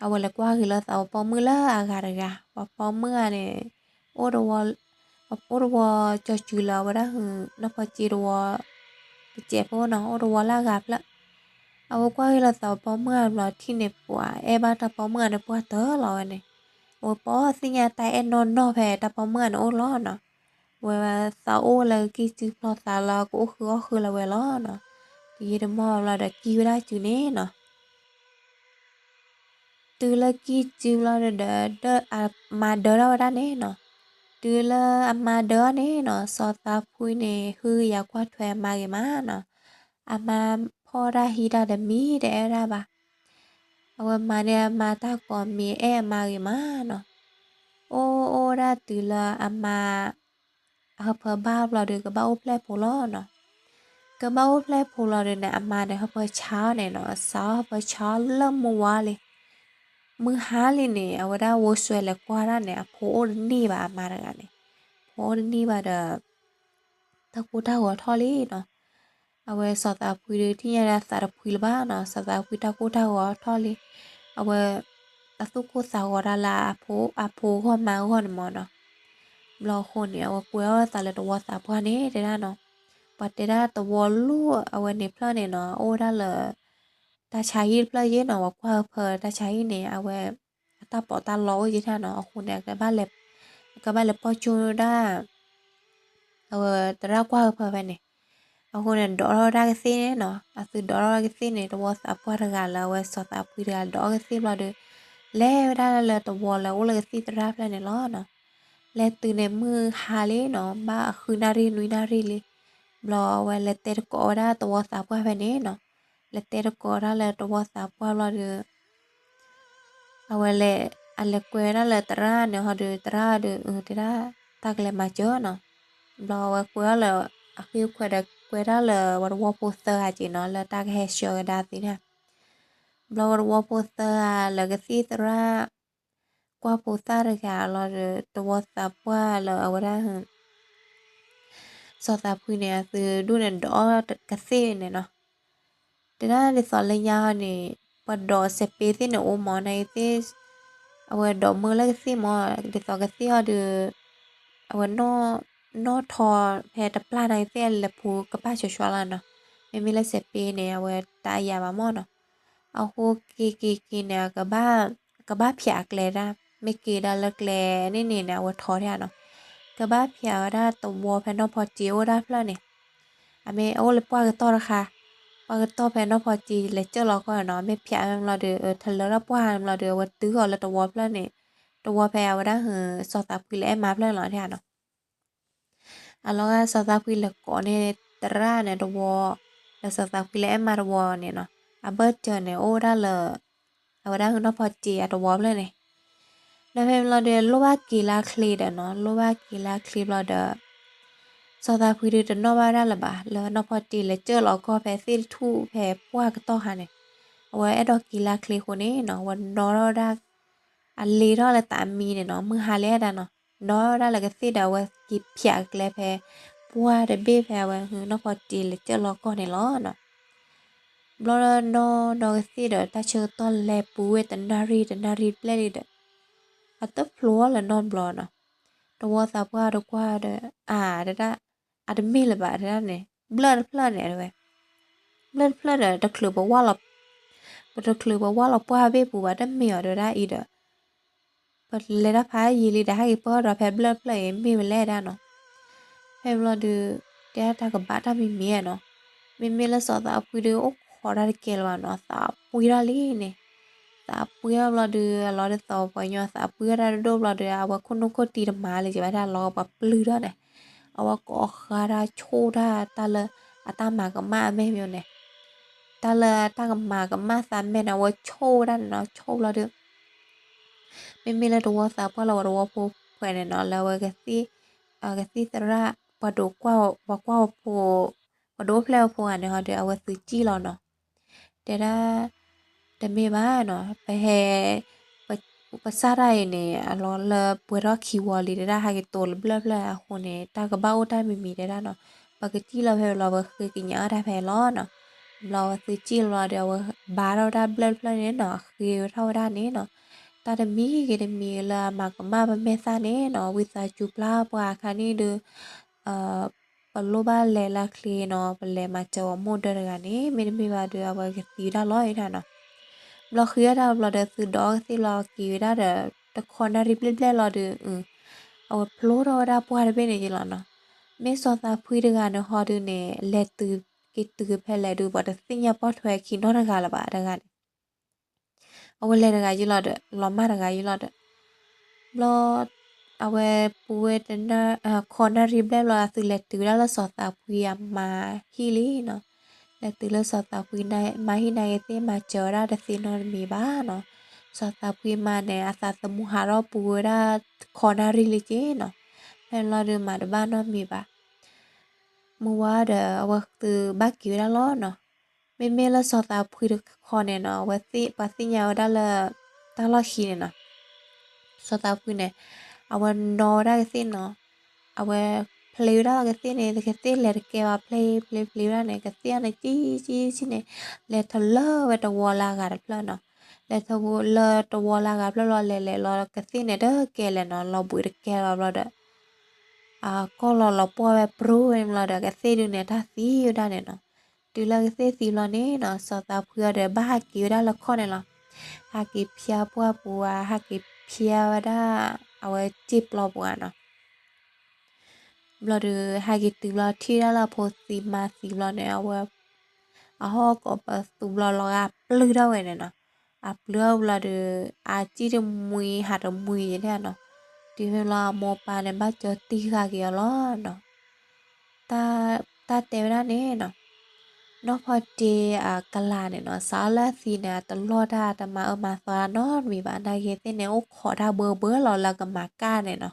အဝဲလဲၤကွၢ်က့ၤလၢသးပှၤပိာ်မုၣ်လၢအဂၤတဂၤ, ပှၤပိာ်မုၣ်ဂၤန့ၣ် အိၣ်တဝီ, အိၣ်တဝီကၠီၤစုၤလၢအဝဲဒၣ်ဟု နီၢ်ဖီစ့တဝီ တစဲးဖိနီၤ, အိၣ်တဝီလၢအဂၤဖျၢၣ်. အဝဲကွၢ်က့ၤလၢသးပှၤပိာ်မုၣ်ဂၤဘျီ ထံၣ်န့ၣ်ပှၤအဲၣ်ဘၣ်တၢ်ပိာ်မုၣ်ဂၤန့ၣ် ပှၢ်တၢၢ်လီၤဝဲန့ၣ်, အ ဝဲပသ့ၣ်ညါတၢ်အဲၣ်နီၢ်နီၢ်ဖဲတၢ်ပိာ်မုၣ်န့ၣ်အိၣ်လီၤနီၤ. ဝဲသးအိၣ်လၢကံၢ်စုဖျီသးလၢကအိၣ်ဃုအီၣ်ဃုလၢၤဝဲလီၤနီၤ. တယံာ်တမီၢ်ဘျီဒီးကံၢ်ဝဲဒၣ်စုန့ၣ်နီၤ. တုၤလၢကံၢ်စုဘျီဒီး အမါဒၢထီၣ်ဝဲဒၣ်န့ၣ်နီၤ. တုၤလၢအမါဒၢထီၣ်န့ၣ်နီၤ စီၤသးဖှံန့ၣ် ဟုကယာ်ကွၢ်ထွဲအမါဂ့ၤမးနီၤ. အမါဖီၣ်တၢ်ဟံးတၢ်တမံၤတအဲၣ်ဒၣ်ဘၣ်. အဝဲမါန့ၣ်အမါတၢ်ကိးမံၤအဲၣ်အမါဂ့ၤမးနီၤ. အိၣ်အိၣ်ဒၣ်တုၤလၢအမါ အဟၢဖၢဘၣ်ဘျီဒီး ကဘၣ်အိၣ်ဖျဲၣ်ဖိလီၤနီၤ. ကဘၣ်အိၣ်ဖျဲၣ်ဖိလီၤဒီးန့ၣ် အမါန့ၣ် ဟၢဖၢဆါအီၤန့ၣ်နီၤ, စးထီၣ်ဟၢဖၢဆါအီၤလၢမုၢ်ဝါလံ. မုၢ်ဟါလံန့ၣ် အဝဲဒၣ်ဝိစွဲလဲၤကွၢ်ဒၣ်န့ၣ် အဖိအိၣ်တန့ၢ်ဘၣ် အမါတဂၤန့ၣ်. ဖိအိၣ်တန့ၢ်ဘၣ်ဒီး တၢ်ကိၢ်တၢ်ဂီၤထီၣ်လံနီၤ. အဝဲစီၤသးဖှံဒီး ထံၣ်ညါဒၣ်သးတဖှံလၢၤဘၣ်နီၤ, စီၤသးဖှံတၢ်ကိၢ်တၢ်ဂီၤထီၣ်လံ. အဝဲ အသူၣ်ကိၢ်သးဂီၤဒၣ်လၢအဖိ အဖိဂီၢ်မါဂီၢ်န့ၣ်မၢ်နီၤ. ဘျီအဃိန့ၣ် အဝဲကွဲးအီၣ်သးလၢတဝီသးပှၢ်န့ၣ် တဲဒၣ်နီၤ. ပှၤတဲဒၣ်တဝီလိၣ်အဝဲန့ၣ်ဖျၢၣ်န့ၣ်နီၤ အိၣ်ဝဲဒၣ်လၢ တၢ်ဆါဟံၣ်တဖျၢၣ်ယ့ၣ်နီၤ, ပှၤကွၢ်ဟၢဖၢတၢ်ဆါဟံၣ်န့ၣ် အဝဲ အတၢ်ပီးတၢ်လီအိၣ်ယ့ၣ်ထၣ်နီၤ, အဃိန့ၣ် အကဘၣ်လဲၤပီၢ်ကၠိဒၣ် အဝဲသရၣ်ကွၢ်ဟၢဖၢဖဲန့ၣ်. အဃိန့ၣ် ဒိးထီၣ်ဝဲဒၣ်ကသ့ၣ်န့ၣ်နီၤ, အသုဒိးထီၣ်ဝဲကသ့ၣ်န့ၣ် တဝီသးပှၢ်တဂၤလၢအဝဲစီၤသးဖှံတဂၤ ဒိးထီၣ်ကသ့ၣ်ဘျီဒီး လဲၤဝဲဒၣ်လၢတဝီလၢအိၣ်လၢကသံၣ်သရၣ်ဖျၢၣ်န့ၣ်လီၤနီၤ. လဲၤတုၤန့ၣ်မုၢ်ဟါလံနီၤ, ဘၣ်အဃုနၣ်ရံၣ်နွံနၣ်ရံၣ်လံ. ဘျီအဝဲလဲၤတဲတကိးဝဲဒၣ်တဝီသးပှၢ်ဖဲန့ၣ်နီၤ, လဲၤတဲတကိးဝဲဒၣ်လၢတဝီသးပှၢ်ဘျီဒီး အဝဲလဲၤ အလဲၤကွဲဝဲဒၣ်လၢသရၣ်န့ၣ်ဟီဒီး သရၣ်ဒီး အ တဲဒၣ် တၢ်ကလဲၤမၤစၢၤနီၤ. ဘျီအဝဲကွဲအီၤလၢ အဃ့ခွဲးဒီးကွဲဒၣ်လၢပှၤတဝီဖိသၢဂၤက့ၤနီၤ လၢတၢ်ကဟဲဆှၢကဒါသ့ၣ်န့ၣ်. ဘျီပှၤတဝီဖိသၢဂၤလၢကသံၣ်သရၣ် ကွၢ်ဖိသၣ်တဂၤလီၤဒီး တဝီသးပှၢ်လၢအဝဲဒၣ် စီၤသးဖှံန့ၣ် အသုဒိၣ်န့ၣ်ဒိးအီၣ်ကသ့ၣ်န့ၣ်နီၤ. တဲဒၣ်ဒ်သိးလၢညါဟီန့ၣ် ပှၤဒိးစဲးပ့သ့ၣ်န့ၣ်အိၣ်မး နာ်က့သ့ၣ် အဝဲဒိးမၢလၢကသ့ၣ်မး ဒ်သိးကသ့ၣ်ဟီဒီး အဝဲ နီၣ်ထီဖဲတပျၢ်နာ်က့သ့ၣ် အလဲၤဖူကပၣ်ဆှီဆှီလီၤနီၤ. မ့မ့ၢ်လၢစဲးပ့န့ၣ် အဝဲတၢ်အယၤဘၣ်မးနီၤ. အဃိက့ၤက့ၤက့ၤန့ၣ် ကဘၣ်ဖျးအကျဲဒၣ် မ့ၢ်က့ၤဒၣ်လၢကျဲန့ၣ်န့ၣ်န့ၣ် အဝဲထီထီၣ်နီၤ. ကဘၣ်ဖျးဝဲဒၣ်တဝီဖဲနီၢ်ဖီစ့အိၣ်ဒၣ်ဖျၢၣ်န့ၣ် အမ့ၢ်အိၣ်လၢပှၢ်ကတီၢ်တခါ, ပှၢ်ကတီၢ်ဖဲနီၢ်ဖီစ့လဲၤကၢၢ်လီၤကီၢ်န့ၣ်နီၤ, မ့ၢ်ဖျးမ့ၢ်ဘျီဒီး ထလၢထီၣ်ပှၢ်မ့ၢ်ဘျီဒီး အဝဲတုၤဃီၤလၢတဝီဖျၢၣ်န့ၣ်, တဝီဖဲအဝဲဒၣ် စီၤသးဖှံလၢအဲၣ်မါဖျၢၣ်န့ၣ်လီၤနီၤ. အလီၤဂာ်စီၤသးဖှံလဲၤကိးန့ၢ်သရၣ်န့ၣ်တဝီ, ဒီးစီၤသးဖှံလၢအဲၣ်မါတဝီန့ၣ်နီၤ, အဘၢၣ်စၢၤန့ၣ် အိၣ်ဝဲဒၣ်လၢ အဝဲဒၣ်နီၢ်ဖီစ့အတဝီဖျၢၣ်န့ၣ် ဒီးဖဲမ့ၢ်ဘျီဒီး လိၣ်ဘၣ်က့ၤလၢချ့ဒီးနီၤ, လိၣ်ဘၣ်က့ၤလၢချ့ဘျီဒီး စီၤသးဖှံဒီးတနီၣ်ဘၣ်ဝဲဒၣ်လၢၤဘၣ် လၢနီၢ်ဖီစ့လဲၤကၢၢ်လီၤကီၢ်ဖဲသ့ၣ်တထူၣ်ဖဲပှၢ်ကတီၢ်ခါန့ၣ်, အဝဲအဲၣ်ဒိးက့ၤလၢချ့အဃိန့ၣ်နီၤ, အဝဲနီၣ်ထီၣ်ဝဲဒၣ် အလ့ထီၣ်လၢသးမံန့ၣ်နီၤ, မုၢ်ဟါလံဒၣ်နီၤ, နီၣ်ထီၣ်ဝဲဒၣ်လၢကသ့ၣ်ဒီး အဝဲက့ၤဖျးအကျဲဖဲပှၢ်တဘ့ၣ်ဖဲအဝဲနီၢ်ဖီစ့လဲၤကၢၢ်လီၤကီၢ်န့ၣ်လီၤနီၤ. ဘျီဒီးနီၣ်ဒီးကသ့ၣ်ဒီး တၢ်ဆၢကတီၢ်လဲၤပူၤဝဲတနၣ်ရံၣ်တနၣ်ရံၣ်တဘျဲၣ်လံဒီး အတဖျိလၢၤနီတဘျီနီၤ. တဝီသးပှၢ်တကွၢ်ဒီး အါ တဲဒၣ် အတမ့ၢ်လၢၤဘၣ်တဲဒၣ်န့ၣ် ဘျၢၣ်တဖျၢၣ်န့ၣ်တဲဝဲ, ဘျၢၣ်တဖျၢၣ်ဒီး တချုးပဝၢ်လီၤ, ပတချုးပဝၢ်လီၤပှၢ်ဘ့ၣ်ပူၤဘၣ် တမ့ၢ်အီၤတဲဝဲဒၣ်အံၤဒီး ပလဲၤတၢ်ဖးယံာ်လံဒီး ဟဲက့ၤပၢၢ်ဒီးဖဲဘျၢၣ်တဖျၢၣ်အံၤ မ့ၢ်ဝဲလဲၣ်ဒၣ်နီၤ. ဖဲဘျီဒီး တဲဒၣ်တၢ်ကဘၣ်တၢ်မံၤမံၤနီၤ, မ့မ့ၢ်လၢစီၤသးဖှံဒီး အိၣ်ခိးတၢ်တကဲလၢၤဘၣ်နီၤ, သးပှံထီၣ်လံန့ၣ်, သးပှံထီၣ်ဘျီဒီး အလီၤဒ်သိးပှၤကညီသးပှံထီၣ်တၢ်ဒိၣ်ဒိၣ်ဘျီဒီး အဝဲခိၣ်နူာ်ခိၣ်တံၤတမၤလၢၤဘၣ် တၢ်လီၤပှၤပျုၢ်ထီၣ်န့ၣ်, အဝဲကိးဃါတၢ်ဆိၣ်တၢ် တၢ်လၢအတၢ်မၤကမၣ်အမဲာ်မ့ၢ်န့ၣ် တၢ်လၢတၢ်ကမၤကမၣ်သးမဲာ်န့ၣ် အဝဲဆိၣ်ဝဲဒၣ်န့ၣ်နီၤ, ဆိၣ်ဘျီဒီး မ့မ့ၢ်လၢတဝီသးပှၢ်လၢပှၤတဝီဖိခွဲးန့ၣ်နီၤ, လၢအဝဲ ကသံၣ်သရၣ် ပှၤဒိးကွၢ် ပှၤကွၢ်ဖိ ပှၤဒိးအိၣ်ဖျဲၣ်အဖိဂၤန့ၣ်ဟီဒီး အဝဲသုးကံၣ်လီၤနီၤ. တဲဒၣ် တမ့ၢ်ဘၣ်နီၤ, ပဟဲ ပစၢ်တၢ်အံၤန့ၣ် အလီၤလၢပှဲၤထီၣ်ခံဝီလံတဲဒၣ်, ဟဲက့ၤတိၤလၢဘျၢၣ်ဖျၢၣ်အဃိန့ၣ် တၢ်ကဘၣ်အိၣ်တၢ်မံၤမံၤတဲဒၣ်နီၤ, ပကစံၣ်လီၤဖဲလီၤ ပဃ့ကညးအီၣ်တၢ်ဖဲလီၤနီၤ. ဘျီအဝဲသုးကံၣ်လီၤဒီး အဝဲဘါထီၣ်ဝဲဒၣ်ဘျၢၣ်တဖျၢၣ်န့ၣ်နီၤ, အဃ့ဝဲထီၣ်ဝဲဒၣ်န့ၣ်နီၤ, တၢ်တမံၤဂ့ၤတမံၤဂ့ၤလၢအမၤကမၣ်ပမဲာ်သၣ်န့ၣ်နီၤ, ဝံသးစူၤပျၢ်ပှၤအခါန့ၣ်ဒီး ပလိၣ်ဘၣ်လဲၤလၢချ့နီၤ, ပလဲၤမၤစၢၤအမိၢ်ဒၢတဂၤန့ၣ်, မ့တမ့ၢ်ဘၣ်ဒီး အဝဲကသံဝဲဒၣ်လီၤနီၤ. ဘျီဃ့အီၣ်တၢ်ဘျီဒီး သုးဒီးကသ့ၣ်လီၤက့ၤဝဲဒၣ်ဒီး တခီနၣ်ရံၣ်ဘျဲၣ်ဘျဲၣ်လီၤဒီး အဝဲဖျိထီၣ်ဝဲဒၣ်ပှၢ်တဘ့ၣ်န့ၣ်က့ၤလီၤနီၤ. မ့ၢ်စီၤသးဖှံတဂၤန့ၣ်ဟီဒုးန့ၣ် လဲၤတုၤက့ၤတုၤဖဲလဲၣ်ဒုး ပှၤတသ့ၣ်ညါပိာ်ထွဲခံနီတဂၤလၢၤဘၣ်တဂၤန့ၣ် အဝဲလဲၤတဂၤယံၤလီၤဒီး လီၤမၢ်တဂၤယံၤလီၤဒီး ဘျီ အဝဲပူၤဝဲတနၣ် ခီနၣ်ရံၣ်ဘျဲၣ်ဘျီ အသုလဲၤတုၤဝဲဒၣ်လၢစီၤသးဖှံအမါဟံၣ်လံနီၤ. လဲၤတုၤလၢစီၤသးဖှံမါဟံၣ်နာ်က့ၤသ့ၣ် မၤစၢၤဝဲဒၣ်တသ့နီတမံၤဘၣ်နီၤ. စီၤသးဖှံမါန့ၣ် အသးသမူဟးထီၣ်ပူၤဝဲဒၣ်ခီနၣ်ရံၣ်လံက့ၤနီၤ. ဖဲန့ၣ်လီၤဒုးမၤတဘၣ်နီတမံၤဘၣ် မုၢ်ဝါဒီး အဝဲသုဘၣ်က့ၤဝဲဒၣ်လီၤနီၤ. မ့မ့ၢ်လၢစီၤသးဖှံတခီန့ၣ်နီၤ အဝဲသ့ၣ်ပှၤသ့ၣ်ညါဝဲဒၣ်လၢ တၢ်လီၢ်ခံန့ၣ်နီၤ. စီၤသးဖှံန့ၣ် အဝဲနီၣ်ဝဲဒၣ်ကသ့ၣ်နီၤ. အဝဲဖျ့ဝဲဒၣ်ကသ့ၣ်န့ၣ် ကသ့ၣ်လဲၤတကဲဘၣ် ဖျ့ဖျ့ဖျ့ဝဲဒၣ်န့ၣ် ကသ့ၣ်အန့ၣ်ကံကံကံန့ၣ် လဲၤထီၣ်လၢဝဲတဝီလၢအဂၤတဖျၢၣ်နီၤ. လဲၤထီၣ်လၢတဝီလၢအဂၤတဖျၢၣ်လီၤ လဲၤလဲၤလီၤ ကသ့ၣ်န့ၣ်တကဲလဲၣ်နီၤ လီၤဘှံးတကဲလၢၤဘၣ်ဘျီဒီး အကီၢ်လီၤလီၤပှီၢ်ဝဲပြူဝဲန့ၣ်ဘျီဒီး ကသ့ၣ်ဒုးန့ၣ် တၢ်သံဝဲဒၣ်န့ၣ်နီၤ. တုၤလၢကသ့ၣ်သံဘျီန့ၣ်နီၤ စီၤသးဖှံအီၤဒီး ဘၣ်ဟးက့ၤဝဲဒၣ်လၢခီၣ်န့ၣ်လီၤ. ဟးက့ၤဖျါပှၢ်ပူၤဧါ ဟးက့ၤဖျါဝဲဒၣ် အဝဲစ့ၢ်ပျီပူၤဧါနီၤ. ဘျီဒီး ဟဲက့ၤတုၤဘျီထံၣ်ဒၣ်လၢအဖိသံမါသံဘျီန့ၣ် အဝဲ အဟီၣ်ကိးပသူဘျီလီၤဂာ်ပျုၢ်ထီၣ်ဝဲန့ၣ်နီၤ. အပျုၢ်ထီၣ်ဘျီဒီး အစံၣ်တမှံဟးတမှံယဲန့ၣ်နီၤ. တုၤဖဲဘျီအမိၢ်ပၢ်န့ၣ် ဘၣ်ကၠီတံၢ်ဃာ်က့ၤအီၤလီၤနီၤ. တၢ်တဲဝဲဒၣ်န့ၣ်နီၤ နီၢ်ဖီစ့အကလၤန့ၣ်နီၤ စးလၢအသံန့ၣ် အတလီၢ်တၢ်တမၤအၢမၤသီနီတမံၤဘၣ် နာ်က့ၤသ့ၣ်န့ၣ် အိၣ်ခိးတၢ်ဘၢဘၢလီၤလၢအကမၤကၣ်န့ၣ်နီၤ.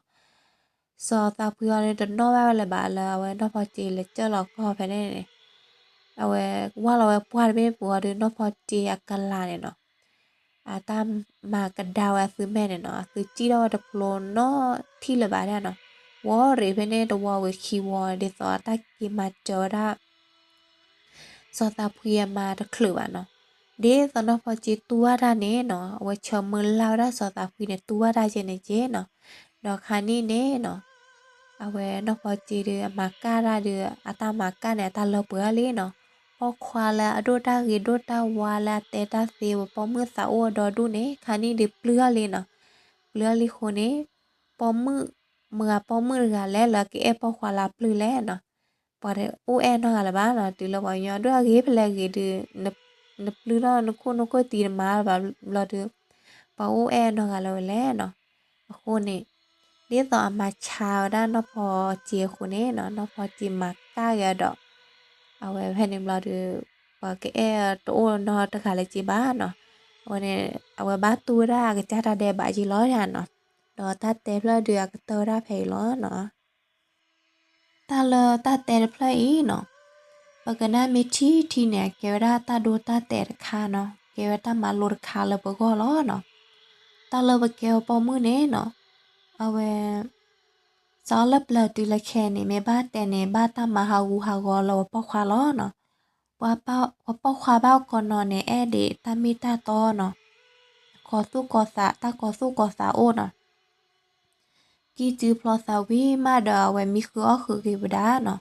စီၤသးဖှံအီၤန့ၣ် တနီၣ်ဘၣ်ဝဲလၢၤဘၣ်လၢအဝဲနီၢ်ဖီစ့လဲၤကၢၢ်လီၤကီၢ်ဖဲန့ၣ်န့ၣ် အဝဲဝၢ်လီၤဝဲပှၢ်တဘ့ၣ်ပူၤအီၤဒီး နီၢ်ဖီစ့အကလၤန့ၣ်နီၤ အတၢ်မၤကဒါဝဲအသုးမဲာ်န့ၣ်နီၤ အသုးစံၣ်ထီၣ်ဝဲတဖျိနီထံၣ်လၢၤဘၣ်ဒၣ်နီၤ. ဝီရ့းဖဲန့ၣ် တဝီဝံၤခံဝီ ဒ်သိးအတၢ်က့ၤမၤစၢၤဝဲဒၣ် စီၤသးဖှံအမါတချုးဘၣ်နီၤ. ဒ်သိးနီၢ်ဖီစ့တူၢ်ဘၣ်တၢ်န့ၣ်နီၤ အဝဲဆၢမုၢ်လၢ်ဝဲဒၣ်စီၤသးဖှံန့ၣ် တူၢ်ဘၣ်တၢ်ကဲန့ၣ်က့နီၤ. ဒီးခါနံၣ်န့ၣ်နီၤ အဝဲနီၢ်ဖီစ့ဒီး အမၤကၣ်တၢ်ဒီး အတၢ်မၤကၣ်န့ၣ် အတၢ်လၢပှဲၤထီၣ်လံနီၤ. ပိာ်ခွါလၢအဒိၣ်တၢ်ဂ့ၤဒိၣ်တၢ်ဝါလၢအတဲတၢ်သ့ဝဲပိာ်မုၣ်သးအိၣ်အဒီဒူၣ်န့ၣ် ခါနံၣ်ဒီးပျုၢ်ထီၣ်လံနီၤ. ပျုၢ်ထီၣ်လံအဃိန့ၣ် ပိာ်မုၣ် မတၤပိာ်မုၣ်တဂၤလဲၣ်လၢကအဲၣ်ပိာ်ခွါလၢအပျုၢ်လဲၣ်နီၤ. ပှၤတအိၣ်အဲၣ်နီတဂၤလၢၤဘၣ်နီၤ. တုၤလၢပှၤကညီဒိၣ်အဂ့ၤဖဲလဲၣ်ဂ့ၤဒီး နပျုၢ်ထီၣ်နခိၣ်နူာ်ခိၣ်တံၤတမၤလၢၤဘၣ်ဘျီဒီး ပှၤအိၣ်အဲၣ်နီတဂၤလၢၤဝဲလဲၣ်နီၤ. အဃိန့ၣ် ဒ်သိးအမၤဆါဝဲဒၣ်နီၢ်ဖီစ့အဃိန့ၣ်နီၤ နီၢ်ဖီစ့မၤကၣ်က့ၤအီၤဒီး အဝဲဖဲန့ၣ်ဘျီဒီး ပှၤကအဲၣ်တအိၣ်နီတဂၤလၢၤက့ဘၣ်နီၤ. အဝဲန့ၣ် အဝဲဘၣ်တူၢ်ဝဲဒၣ်အကစၢ်တၢ်ဒဲးဘးက့လီၤနီၤ. ဒီးတၢ်တဲဖျၢၣ်ဒုးအကတၢၢ်ဝဲဒၣ်ဖဲအံၤလီၤနီၤ. တၢ်လၢတၢ်တဲတဖျၢၣ်အံၤနီၤ ပကနၣ်မ့ၢ်ထံထံန့ၣ် အကဲဝဲဒၣ်တၢ်ဒိတၢ်တဲာ်တခါနီၤ ကဲဝဲတၢ်မၤလိတခါလၢပဂီၢ်လီၤနီၤ. တၢ်လၢပကဲဝဲပိာ်မုၣ်န့ၣ်နီၤ အဝဲ စးလၢပျၢၤတုၤလၢခဲအံၤန့ၣ် မ့ၢ်ဘၣ်တဲန့ၣ် ဘၣ်တၢ်မၤဟးဂူာ်ဟးဂီၤလၢပှၤပိာ်ခွါလီၤနီၤ. ပှၤပိာ်ခွါဘၣ်ကီးနီၤန့ၣ် အဲၣ်ဒိးတၢ်မ့ၢ်တၢ်တီနီၤ ကီၤသူၣ်ကီၤသး တၢ်ကီၤသူၣ်ကီၤသးအိၣ်နီၤ. ကံၢ်စုဖျီသးဝံၤမးဒီး အဝဲမံဃုအီၣ်ဃုက့ၤဝဲဒၣ်နီၤ.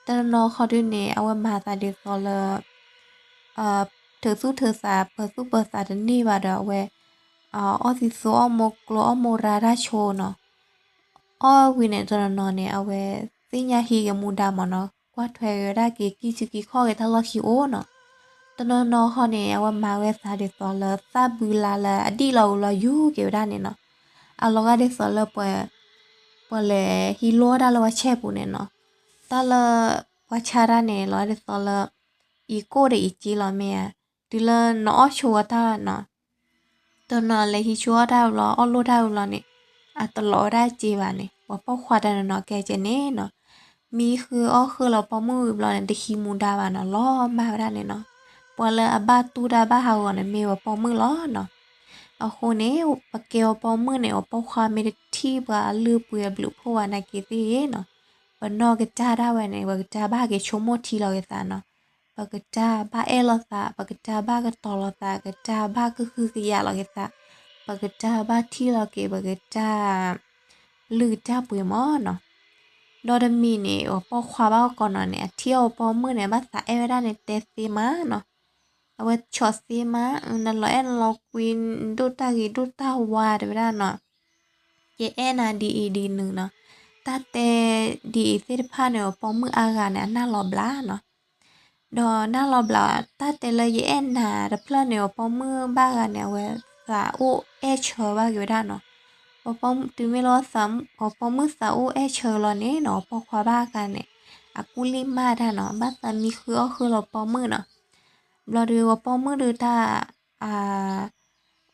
တနီၤနီၤခီဒုန့ၣ် အဝဲမၤသးဒ်သိးလၢ ထုးသူၣ်ထုးသး ပၢၤသူၣ်ပၢၤသးတန့ၢ်ဘၣ်ဒီး အဝဲ အီၣ်သံသိအီၣ်မိၢ်ကျိအီၣ်မိၢ်ရၤတၢ်ဆိနီၤ. အီၣ်ဝံၤန့ၣ် တနီၤနီၤန့ၣ် အဝဲသ့ၣ်ညါဟံးက့ၤမူဒါမ့ၢ်နီၤ ကွၢ်ထွဲက့ၤဝဲဒၣ်က့ၤ ကံၢ်စုကံၢ်ခီၣ်က့ၤတၢ်လီၢ်ခံအိၣ်နီၤ. တနီၤနီၤခီန့ၣ် အဝဲမၤဝဲသးဒ်သိးလၢ သၣ်ဘုလါလၢအဒံၣ်လီၤအူလီၤယူၤက့ၤဝဲဒၣ်န့ၣ်နီၤ. အလီၤဂာ်ဒ်သိးလၢ ပှၤလဲၤဟံးလိၢ်တၢ်လၢပှၤဆဲးပူၤန့ၣ်နီၤ. တၢ်လၢ ပှၤဆါတၢ်န့ၣ် လီၤဒ်သိးလၢ အံၤကိၣ်ဒီးအံၤက့လီၤမ့ၢ်ဧါ. တုၤလၢနအီၣ်ဆိအီၣ်တၢ်နီၤ တနီၤလဲၤဟံးဆိအီၣ်တၢ်ဘျီ အီၣ်လိၢ်တၢ်ဘျီန့ၣ် အတလီၤဝဲဒၣ်စ့ဘၣ်န့ၣ် ပှၤပိာ်ခွါတနီၤနီၤကဲကဲန့ၣ်နီၤ. မံဃုအီၣ်ဃုလီၤပိာ်မုၣ်ဝံၤဘျီန့ၣ် တဟံးမူဒါဘၣ်နီၤ လီၤမၢ်ဝဲဒၣ်န့ၣ်နီၤ. ပှၤလၢအဘၣ်တူၢ်တၢ်ဘၣ်ဟးဂီၤန့ၣ် မ့ၢ်ပှၤပိာ်မုၣ်လီၤနီၤ. အဃိန့ၣ် ပကဲပှၤပိာ်မုၣ်န့ၣ် ပှၤပိာ်ခွါမ့ၢ်တထံၣ်ပှၤအလုၢ်အပှ့ၤအဘျုးအဖှိၣ်ဘၣ်နာ်က့သ့ၣ်နီၤ ပနီၢ်ကစၢ်ဒၣ်ဝဲန့ၣ် ပကစၢ်ဘၣ်က့ၤဆိကမိၣ်ထံလီၤက့ၤသးနီၤ. ပကစၢ်ဘၣ်အဲၣ်လိာ်သး ပကစၢ်ဘၣ်ကတီၤလိာ်သး ကစၢ်ဘၣ်ကဟုကယာ်လီၤက့ၤသး ပကစၢ်ဘၣ်ထံၣ်လီၤက့ၤ ပကစၢ် လုၢ်ကစၢ်ပှ့ၤမ့ၢ်နီၤ. ဒီးတမံၤန့ၣ် ပှၤပိာ်ခွါဘၣ်ကီးနီၤန့ၣ် အထံၣ်အီၤပိာ်မုၣ်န့ၣ် ဘၣ်သးအဲၣ်ဝဲဒၣ်န့ၣ် တဲသ့မးနီၤ. အဝဲဆီၣ်သ့မး နလီၤအဲၣ်နလီၤကွံ ဒိၣ်တၢ်ဂ့ၤဒိၣ်တၢ်ဝါတဲဝဲဒၣ်နီၤ. ယအဲၣ်နၤဒ်အံၤဒ်နုၤနီၤ. တၢ်တဲဒ်အံၤသ့ၣ်တဖၣ်န့ၣ် ပိာ်မုၣ်အါဂၤန့ၣ် အနၢ်လီၤဘျးနီၤ. ဒီးနၢ်လီၤဘျး တၢ်တဲလၢယအဲၣ်နၤတဖျၢၣ်န့ၣ် ပိာ်မုၣ်ဘၣ်ဂၤန့ၣ် အဝဲသးအိၣ်အဲၣ်ဆၢဘၣ်က့ၤဝဲဒၣ်နီၤ. ပပိာ်မုၣ် တုၤမ့ၢ်လၢ ပိာ်မုၣ်သးအိၣ်အဲၣ်ဆၢလီၤန့ၣ်နီၤ ပိာ်ခွါဘၣ်ဂၤန့ၣ် အကူၣ်လံၢ်မၢ်တၢ်နီၤ, ဘၣ်သးမံဃုအီၣ်ဃုလီၤပိာ်မုၣ်နီၤ. ဘျီဒီး ပိာ်မုၣ်ဒုးတၢ် အ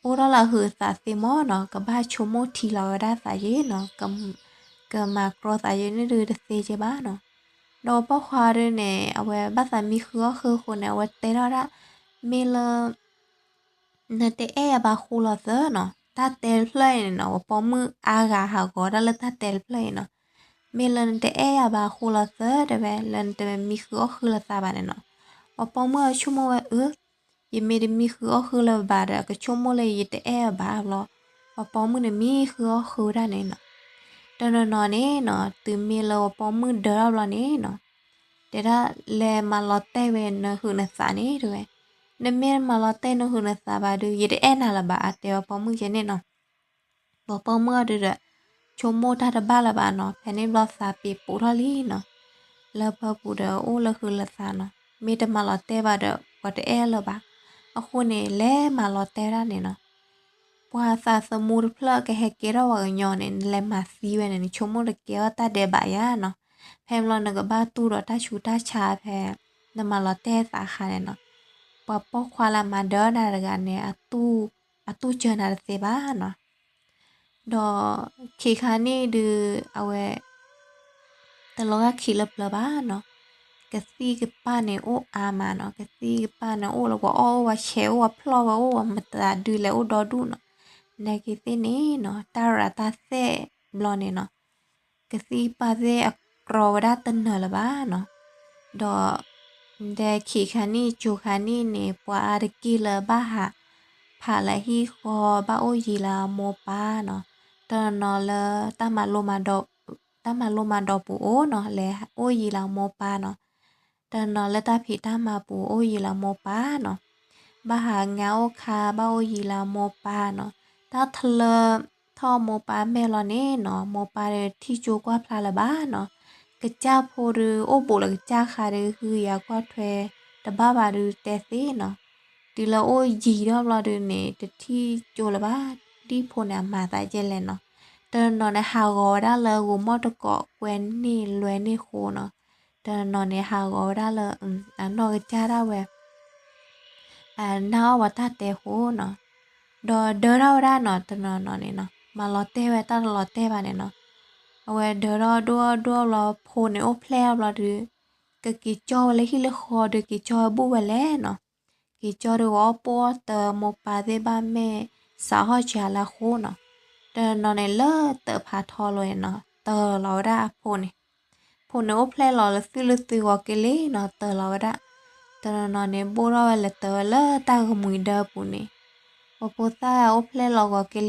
အိၣ်ထီၣ်လၢအဟုးအသးသ့မၢ်နီၤ, ကဘၣ်ဆိကမိၣ်ထံလီၤဝဲဒၣ်သးယ့နီၤ, ကမၤကြီသးယ့န့ၣ်ဒုးတသ့က့ဘၣ်နီၤ. ဒီးပိာ်ခွါဒုးန့ၣ် အဝဲဘၣ်သးမံဃုအီၣ်ဃုအဃိန့ၣ် အဝဲတဲထီၣ်ဝဲဒၣ်, မ့ၢ်လၢ နတအဲၣ်ယၤဘၣ်ဃိလီၤသၢနီၤ, တၢ်တဲတဖျၢၣ်အံၤန့ၣ်နီၤ, ပိာ်မုၣ်အါဂၤဟးဂီၤဒၣ်လၢတၢ်တဲတဖျၢၣ်အံၤနီၤ. မ့ၢ်လၢနတအဲၣ်ယၤဘၣ်ဃိလီၤသၢ တဲဝဲ, လၢနတမံဃုအီၣ်ဃုလၢသးဘၣ်န့ၣ်နီၤ. ပိာ်မုၣ်အဆိကမိၣ်ဝဲအၢ ယမ့ၢ်တမံဃုအီၣ်ဃုလၢဘၣ်ဒီး အကဆိကမိၣ်လၢယတအဲၣ်အီၤဘၣ်ဘျီ, ပိာ်မုၣ်န့ၣ်မံဃုအီၣ်ဃုဝဲဒၣ်န့ၣ်နီၤ. တနီၤနီၤန့ၣ်နီၤ, တုၤမ့ၢ်လၢပိာ်မုၣ်ဒၢထီၣ်ဘျီန့ၣ်နီၤ, တဲဒၣ်လဲၤမၤလီၤတဲာ်ဝဲနဟုးနသးန့ၣ်တဲဝဲ, နမ့ၢ်မၤလီၤတဲာ်နဟုးနသးဘၣ်ဒီး ယတအဲၣ်နၤလၢၤဘၣ် အတဲဝဲပိာ်မုၣ်ကဲန့ၣ်နီၤ. ပိာ်မုၣ်အီၤဒုးဒီး ဆိကမိၣ်တၢ်တဘၣ်လၢၤဘၣ်နီၤ, ဖဲန့ၣ်ဘျီသးပ့ၤပိာ်ထီၣ်လံနီၤ. လၢပှၤပူၤဒီးအိၣ်လၢဟုးလၢသးနီၤ, မ့ၢ်တမၤလီၤတဲာ်ဘၣ်ဒီး ပှၤတအဲၣ်လၢၤဘၣ်. အဃိန့ၣ် လဲၤမၤလီၤတဲာ်ဝဲဒၣ်န့ၣ်နီၤ. ပှၤသးသမူတဖျၢၣ်ကဟဲကဲထီၣ်ပှၤကညီန့ၣ် နလဲၤမၤသံဝဲန့ၣ် နဆိကမိၣ်တကဲထီၣ်တၢ်ဒဲးဘးယၤနီၤ. ဖဲန့ၣ်ဘျီနကဘၣ်တူၢ်ဒီးတၢ်ဆူးတၢ်ဆါဖဲ နမၤလီၤတဲာ်သးအခါန့ၣ်နီၤ. ပှၤပိာ်ခွါလၢမၤဒၢနၤတဂၤန့ၣ် အတူၢ်စၢၤနၤတသ့ဘၣ်နီၤ. ဒီးခံခါနံၣ်ဒုး အဝဲ တလီၤဂာ်ခံလၢပျၢၤဘၣ်နီၤ. ကသံၣ်ကပၢ်န့ၣ်အိၣ်အါမးနီၤ, ကသံၣ်ကပၢ်န့ၣ်အိၣ်လၢပှၤအီၣ်အိၣ်ပှၤဆဲးအိၣ်ပှၤဖျီၣ်ဝဲအိၣ်ပှၤမတၤဒုးလဲၤအိၣ်ဒီဒူၣ်နီၤ. နာ်က့သ့ၣ်န့ၣ်နီၤ တၢ်ရးတၢ်သဲၣ်ဘျီန့ၣ်နီၤ ကသံၣ်ကပၢ်သ့ၣ်အကြီဝဲဒၣ်တနၢၤလၢၤဘၣ်နီၤ. ဒီး ဒဲခံခါနံၣ် ကၠိခါနံၣ်န့ၣ် ပှၤအါတက့ၢ်လၢဘၣ်ဟး ဖးလၢဟံၣ်ဃီ ဘၣ်အိၣ်ယံၤလၢအမိၢ်ပၢ်နီၤ. တနီၤနီၤလၢ တၢ်မၤလိမၤဒိးပူၤအိၣ်နီၤ လဲၤအိၣ်ယံၤလၢအမိၢ်ပၢ်နီၤ. တနီၤလၢတၢ်ဖံးတၢ်မၤပူၤအိၣ်ယံၤလၢအမိၢ်ပၢ်နီၤ. ဘၣ်ဟးငါအိၣ်ခါ ဘၣ်အိၣ်ယံၤလၢအမိၢ်ပၢ်နီၤ. တၢ်ထလၢထီၣ်မိၢ်ပၢ်မဲာ်လီၤန့ၣ်နီၤ မိၢ်ပၢ်ဒီးထံၣ်ကၠိကွၢ်ဖျါလၢၤဘၣ်နီၤ. ကစၢ်ဖိဒီးအိၣ်ဘူးလၢကစၢ်ဃါဒီး ဟုယၤကွၢ်ထွဲတဘၣ်ဘၣ်ဒုးတဲသ့နီၤ. တုၤလၢအိၣ်ယံၤထီၣ်ဘျီဒုးန့ၣ် တထံၣ်ကၠိလၢၤဘၣ်, ဒ်ဖိန့ၣ်အမၤသးဒ်လဲၣ်နီၤ. တနီၤနီၤန့ၣ် ဟးဂီၤဝဲဒၣ်လၢဂိၤမီၣ်တကိးကွဲန့ၢ်လွဲန့ၢ်ဃိနီၤ. တနီၤနီၤန့ၣ် ဟးဂီၤဝဲဒၣ်လၢ အနီၢ်ကစၢ်ဒၣ်ဝဲ အနၢ်အီၣ်ဝဲတၢ်တဲဃိနီၤ. ဒီးဒၢထီၣ်ဝဲဒၣ်နီၤ တနီၤနီၤန့ၣ်နီၤ မၤလီၤတဲာ်ဝဲတၢ်တလီၤတဲာ်ဘၣ်န့ၣ်နီၤ. အဝဲဒၢထီၣ်ဒိၣ်ဒိၣ်ဘျီ ဖိန့ၣ်အိၣ်ဖျဲၣ်ထီၣ်ဘျီဒုး ကက့ၤကၠီဝဲလၢဟံၣ်လၢဃီဒီး က့ၤကၠီဝဲဘူၣ်ဝဲလဲၣ်နီၤ. က့ၤကၠီဒီးဝဲအီၣ်ပိၢ်အီၣ်တၢ် မိၢ်ပၢ်သ့ၣ်ဘၣ်မ့ၢ်စးဟီၣ်စှၤလၢအဃိနီၤ. တနီၤနီၤန့ၣ် လၢတၢးဖးထီလိၤန့ၣ်နီၤ တၢၤလီၤဝဲဒၣ်အဖိန့ၣ် ဖိန့ၣ်အိၣ်ဖျဲၣ်လီၤ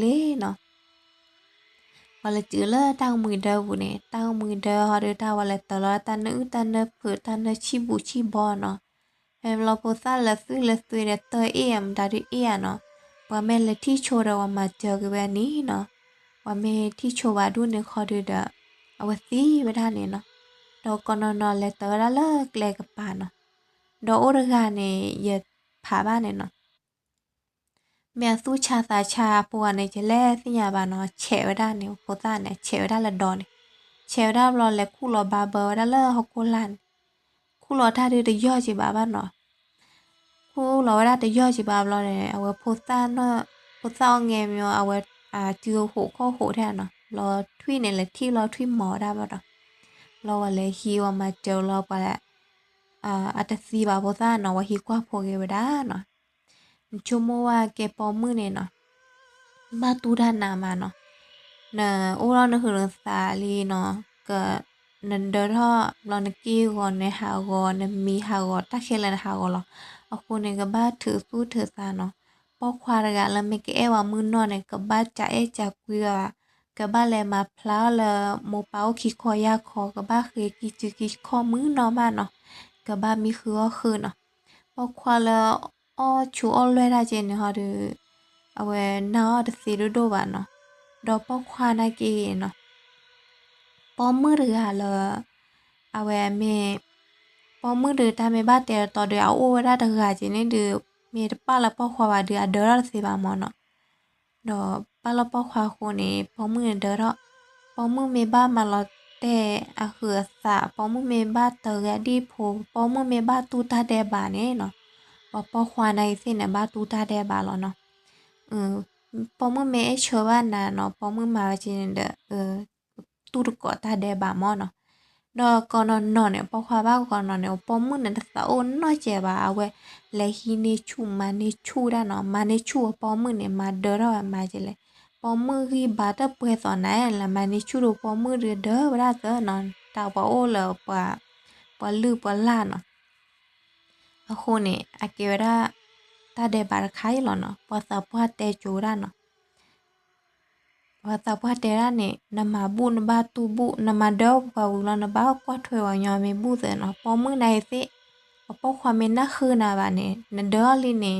လၢသွံၣ်လၢသွံၣ်ဂီၤက့ၤလံနီၤ တၢၤလီၤဝဲဒၣ်. တနီၤနီၤန့ၣ် ဘိၣ်ထီၣ်ဝဲလဲၤတၢၤဝဲလၢတၢ်ကမှံၤဒၢပူၤန့ၣ် ပှၤဖိသၣ်အိၣ်ဖျဲၣ်လီၤဂီၤက့ၤလံနီၤ. ပှၤလဲၤတုၤလၢတၢ်ကမှံၤဒၢပူၤန့ၣ် တၢ်ကမှံၤဒၢဟီဒီး တၢ်ဝဲလဲၤတၢၤလီၤတၢ်နၢအုၣ်တၢ်နၢဖုးတၢ်နၢဆံၣ်ဘူၣ်ဆံၣ်ဘီနီၤ. ဖဲလီၤဖိသၣ်လဲၤသွံၣ်လဲၤသွံၣ်ဒီးတၢၤအ့ၣ်အမတၤဒုးအ့ၣ်ဧါနီၤ. ပှၤမ့ၢ်လဲၤထံၣ်ဆိဒီးပှၤမၤစၢၤက့ၤဝဲန့ၣ်နီၤ. ပှၤမ့ၢ်ထံၣ်ဆိဘၣ်ဒူၣ်န့ၣ်ခီဒုးဒီး အဝဲသံဝဲဒၣ်န့ၣ်နီၤ. ဒီးကိးနီၤနီၤလဲၤတၢၤဝဲဒၣ်လၢကျဲကပၤနီၤ. ဒီးအိၣ်တဂၤန့ၣ် ယဖးဘၣ်န့ၣ်နီၤ မ့ၢ်အသူၣ်ဆါသးဆါအဖိဂၤန့ၣ် ယလဲၤသ့ၣ်ညါဘၣ်နီၤ ဆဲးဝဲဒၣ်န့ၣ် ဖိသၣ်န့ၣ် ဆဲးဝဲဒၣ်လၢဒီးန့ၣ်, ဆဲးဝဲဒၣ်ဘျီလဲၤခူၣ်လီၤဘါဘၢဝဲဒၣ်လၢဟီၣ်ခိၣ်လာ်န့ၣ်, ခူၣ်လီၤတၢ်ဒုးတယီၢ်က့ၤဘၣ်ဘၣ်နီၤ, ခူၣ်လီၤဝဲဒၣ်တယီၢ်က့ၤဘၣ်ဘျီန့ၣ် အဝဲဖိသၣ် ဖိသၣ်အီၣ်ငဲမ့ၢ်အဝဲ စုဟိးခီၣ်ဟိးထဲနီၤ, ဘျီထွံၣ်န့ၣ်လဲၤထံၣ်လီၤထွံၣ်မီၤဝဲဒၣ်ဘၣ်ဒီး, ဘျီဝဲလဲၤဟံးဝဲမၤစၢၤလီၤပှၤ အတသံဘၣ်ဖိသၣ်နီၤ ဝဲဟံးကွၢ်ဖိက့ၤဝဲဒၣ်နီၤ. နဆိကမိၣ်ဝဲကဲပိာ်မုၣ်န့ၣ်နီၤ, ဘၣ်တူၢ်တၢ်နးမးနီၤ, နအိၣ်ထီၣ်နဟုးနသးလံနီၤ, က နဒၢထီၣ်ဘျီနက့ၢ်ဂီၤနဟးဂီၤ နမံၤဟးဂီၤ တၢ်ခဲလၢာ်နဟးဂီၤလီၤ. အဃိန့ၣ် ကဘၣ်ထုးသူၣ်ထုးသးနီၤ, ပိာ်ခွါတဂၤလၢမ့ၢ်ကအဲၣ်ဝဲမုၢ်နီၢ်န့ၣ် ကဘၣ်စးအဲၣ်စးကွံဘၣ်, ကဘၣ်လဲၤမၤဖျါအီၤလၢ မိၢ်ပၢ်အိၣ်ခံခီယၢ်ခီ, ကဘၣ်ဃ့ကံစုခံခီမုၢ်နီၢ်မးနီၤ, ကဘၣ်မံဃုအီၣ်ဃုနီၤ. ပိာ်ခွါလၢအီၣ်ဆူၣ်အီၣ်လွဲၢ်တၢ်ကဲန့ၣ်ဟီဒီး အဝဲနာ်အီၤတသ့ဒိၣ်ဒိၣ်ဘၣ်နီၤ. ဒီးပိာ်ခွါနာ်က့နီၤ, ပိာ်မုၣ်တဂၤလၢ အဝဲမ့ၢ် ပိာ်မုၣ်ဒီးတၢ်မ့ၢ်ဘၣ်တဲတတီဒီး အအိၣ်ဝဲဒၣ်တဂၤက့ၤန့ၣ်ဒီး မ့ၢ်တပာ်လၢပိာ်ခွါဘၣ်ဒီး အဒၢထီၣ်တသ့ဘၣ်မၢ်နီၤ. ဒီးပာ်လၢပိာ်ခွါအဃိန့ၣ် ပိာ်မုၣ်န့ၣ်ဒၢထီၣ်, ပိာ်မုၣ်မ့ၢ်ဘၣ်မၤလီၤတဲာ်အဟုးအသး, ပိာ်မုၣ်မ့ၢ်ဘၣ်တၢ်ဂဲၤဒ်ဖိ, ပိာ်မုၣ်မ့ၢ်ဘၣ်တူၢ်တၢ်ဒဲးဘးန့ၣ်နီၤ, ပှၤပိာ်ခွါနာ်က့ၤသ့ၣ်န့ၣ် ဘၣ်တူၢ်တၢ်ဒဲးဘးလီၤနီၤ. ပိာ်မုၣ်မ့ၢ်အဲၣ်ဆၢဘၣ်နၤနီၤ, ပိာ်မုၣ်မၤဝဲက့ၤန့ၣ်ဒီး တူၢ်တကိးတၢ်ဒဲးဘးမၢ်နီၤ. ဒီးကိးနီၢ်နီၢ်န့ၣ် ပိာ်ခွါဘၣ်ကိးနီၢ်နီၢ်န့ၣ် ပိာ်မုၣ်န့ၣ်တသးအိၣ်နီတစဲးဘၣ်, အဝဲလဲၤဟံးန့ၢ်ဆူၣ်မၤန့ၢ်ဆူၣ်ဒၣ်နီၤ, မၤန့ၢ်ဆူၣ်အပိာ်မုၣ်န့ၣ် မၤဒၢထီၣ်ဝဲမၤကလဲၣ်, ပိာ်မုၣ်ဂံၢ်ဘါတပှဲၤသိးနၤ လၢမၤန့ၢ်ဆူၣ်ဒီးပိာ်မုၣ်ဒီးဒၢဝဲဒၣ်သၢနီၤ, တၢ်ပှၤအိၣ်လၢ ပှၤလုၢ်ပှၤလၢ်နီၤ. အဃိန့ၣ် အကဲဝဲဒၣ် တၢ်ဒဲးဘးတခါအံၤလီၤနီၤ, ပှၤသးပှၢ်တဲကၠိဝဲဒၣ်နီၤ. ပှၤသးပှၢ်တဲဒၣ်န့ၣ် နမၤဘူၣ်နဘၣ်တူၢ်ဘူၣ်, နမၤဒၢပှၤဝံၤလီၤ နဘၣ်ကွၢ်ထွဲပှၤကညီမ့ၢ်ဘူၣ်သၢနီၤ, ပိာ်မုၣ်နာ်က့ၤသ့ၣ်, ပှၤပိာ်ခွါမ့ၢ်နၢ်ဃုနၤဘၣ်န့ၣ် နဒၢထီၣ်လံ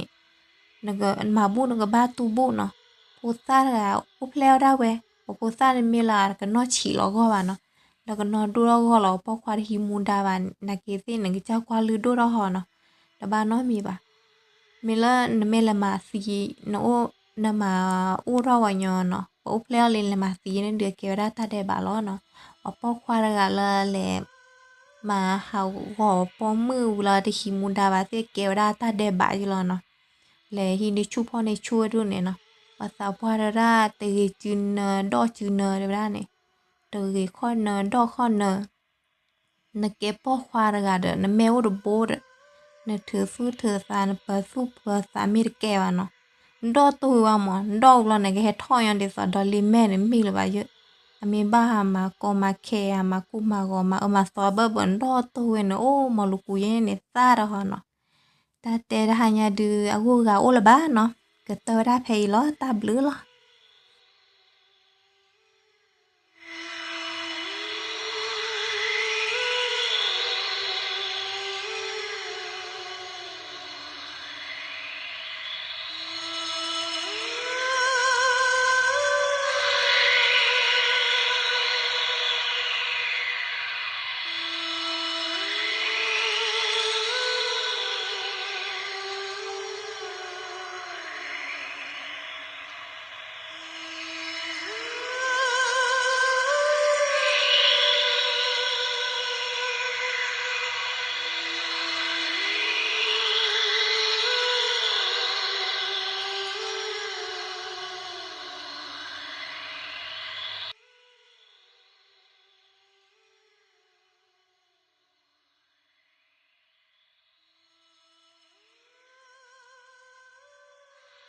န့ၣ် နမၤဘူၣ်နကဘၣ်တူၢ်ဘူၣ်နီၤ. ဖိသၣ်တဂၤအိၣ်ဖျဲၣ်ဝဲဒၣ်ဝဲ, ပှၤဖိသၣ်န့ၣ်မ့ၢ်လၢအကနီၢ်ဆံးလီၤဂီၢ်ဘၣ်နီၤ, လၢကနီၢ်ဒိၣ်ထီၣ်ဂီၢ်လီၤ ပှၤပိာ်ခွါတဟံးမူဒါဘၣ်, နာ်က့ၤသ့ၣ်န့ၣ် ကစၢ်ကွၢ်လုၢ်ဒိၣ်ထီၣ်ဟီနီၤ, တဘၣ်နီတမံၤဘၣ်. မ့ၢ်လၢနမ့ၢ်လဲၤမၤသံ, နအိၣ်, နမၤအိၣ်ထီၣ်ပှၤကညီနီၤ, ပှၤအိၣ်ဖျဲၣ်ထီၣ်လံလဲၤမၤသံန့ၣ်ဒီး ကဲဝဲဒၣ်တၢ်ဒဲးဘးလီၤနီၤ. ပှၤပိာ်ခွါတဂၤလၢလဲၤ မၤဟးဂီၤပိာ်မုၣ်ဝံၤလီၤ တဟံးမူဒါဘၣ်သ့ၣ် ကဲဝဲဒၣ်တၢ်ဒဲးဘးယံလီၤနီၤ. လဲၤဟံးန့ၢ်ဆူၣ်ဖီၣ်န့ၢ်ဆူၣ်ဝဲဒၣ်န့ၣ်နီၤ, ပှၤသးပှၢ်တဲဝဲဒၣ် တဂ့ၤစုနၢ ဒီၣ်စုနၢ တဲဝဲဒၣ်န့ၣ်, တဂ့ၤခီၣ်နၢ ဒီၣ်ခီၣ်နၢ, နကဲပိာ်ခွါတဂၤဒီး နမ့ၢ်အိၣ်တဘိဒီး နထုးသူၣ်ထုးသး နပၢၤသူၣ်ပၢၤသးမ့ၢ်တကဲဘၣ်နီၤ, နဒီၣ်တိၢ်ဝံၤဘၣ်မၢ်, နဒီၣ်ဝံၤလီၤန့ၣ် ကဟဲထီၣ်ညီဒ်သိးဒီးလံာ်မဲာ်န့ၣ်မ့ၢ်လၢၤဘၣ်ယဲ, အမ့ၢ်ဘၣ်ဟးမၤကီမၤခဲ ဟးမၤကူၣ်မၤဂီၤ မၤအၢမၤသီဘၢၣ်ဘၢၣ် နဒီၣ်တိၢ်ဝဲန့ၣ် အိၣ်မၤလူၤကူၤယဲန့ၣ် သၣ်တဟီနီၤ. တၢ်တဲတဟါညါဒုး အဂုၤအဂၤအိၣ်လၢၤဘၣ်နီၤ, ကတၢၢ်ဝဲဒၣ်ဖဲအံၤလီၤ, တၢ်ဘျုးလီၤ.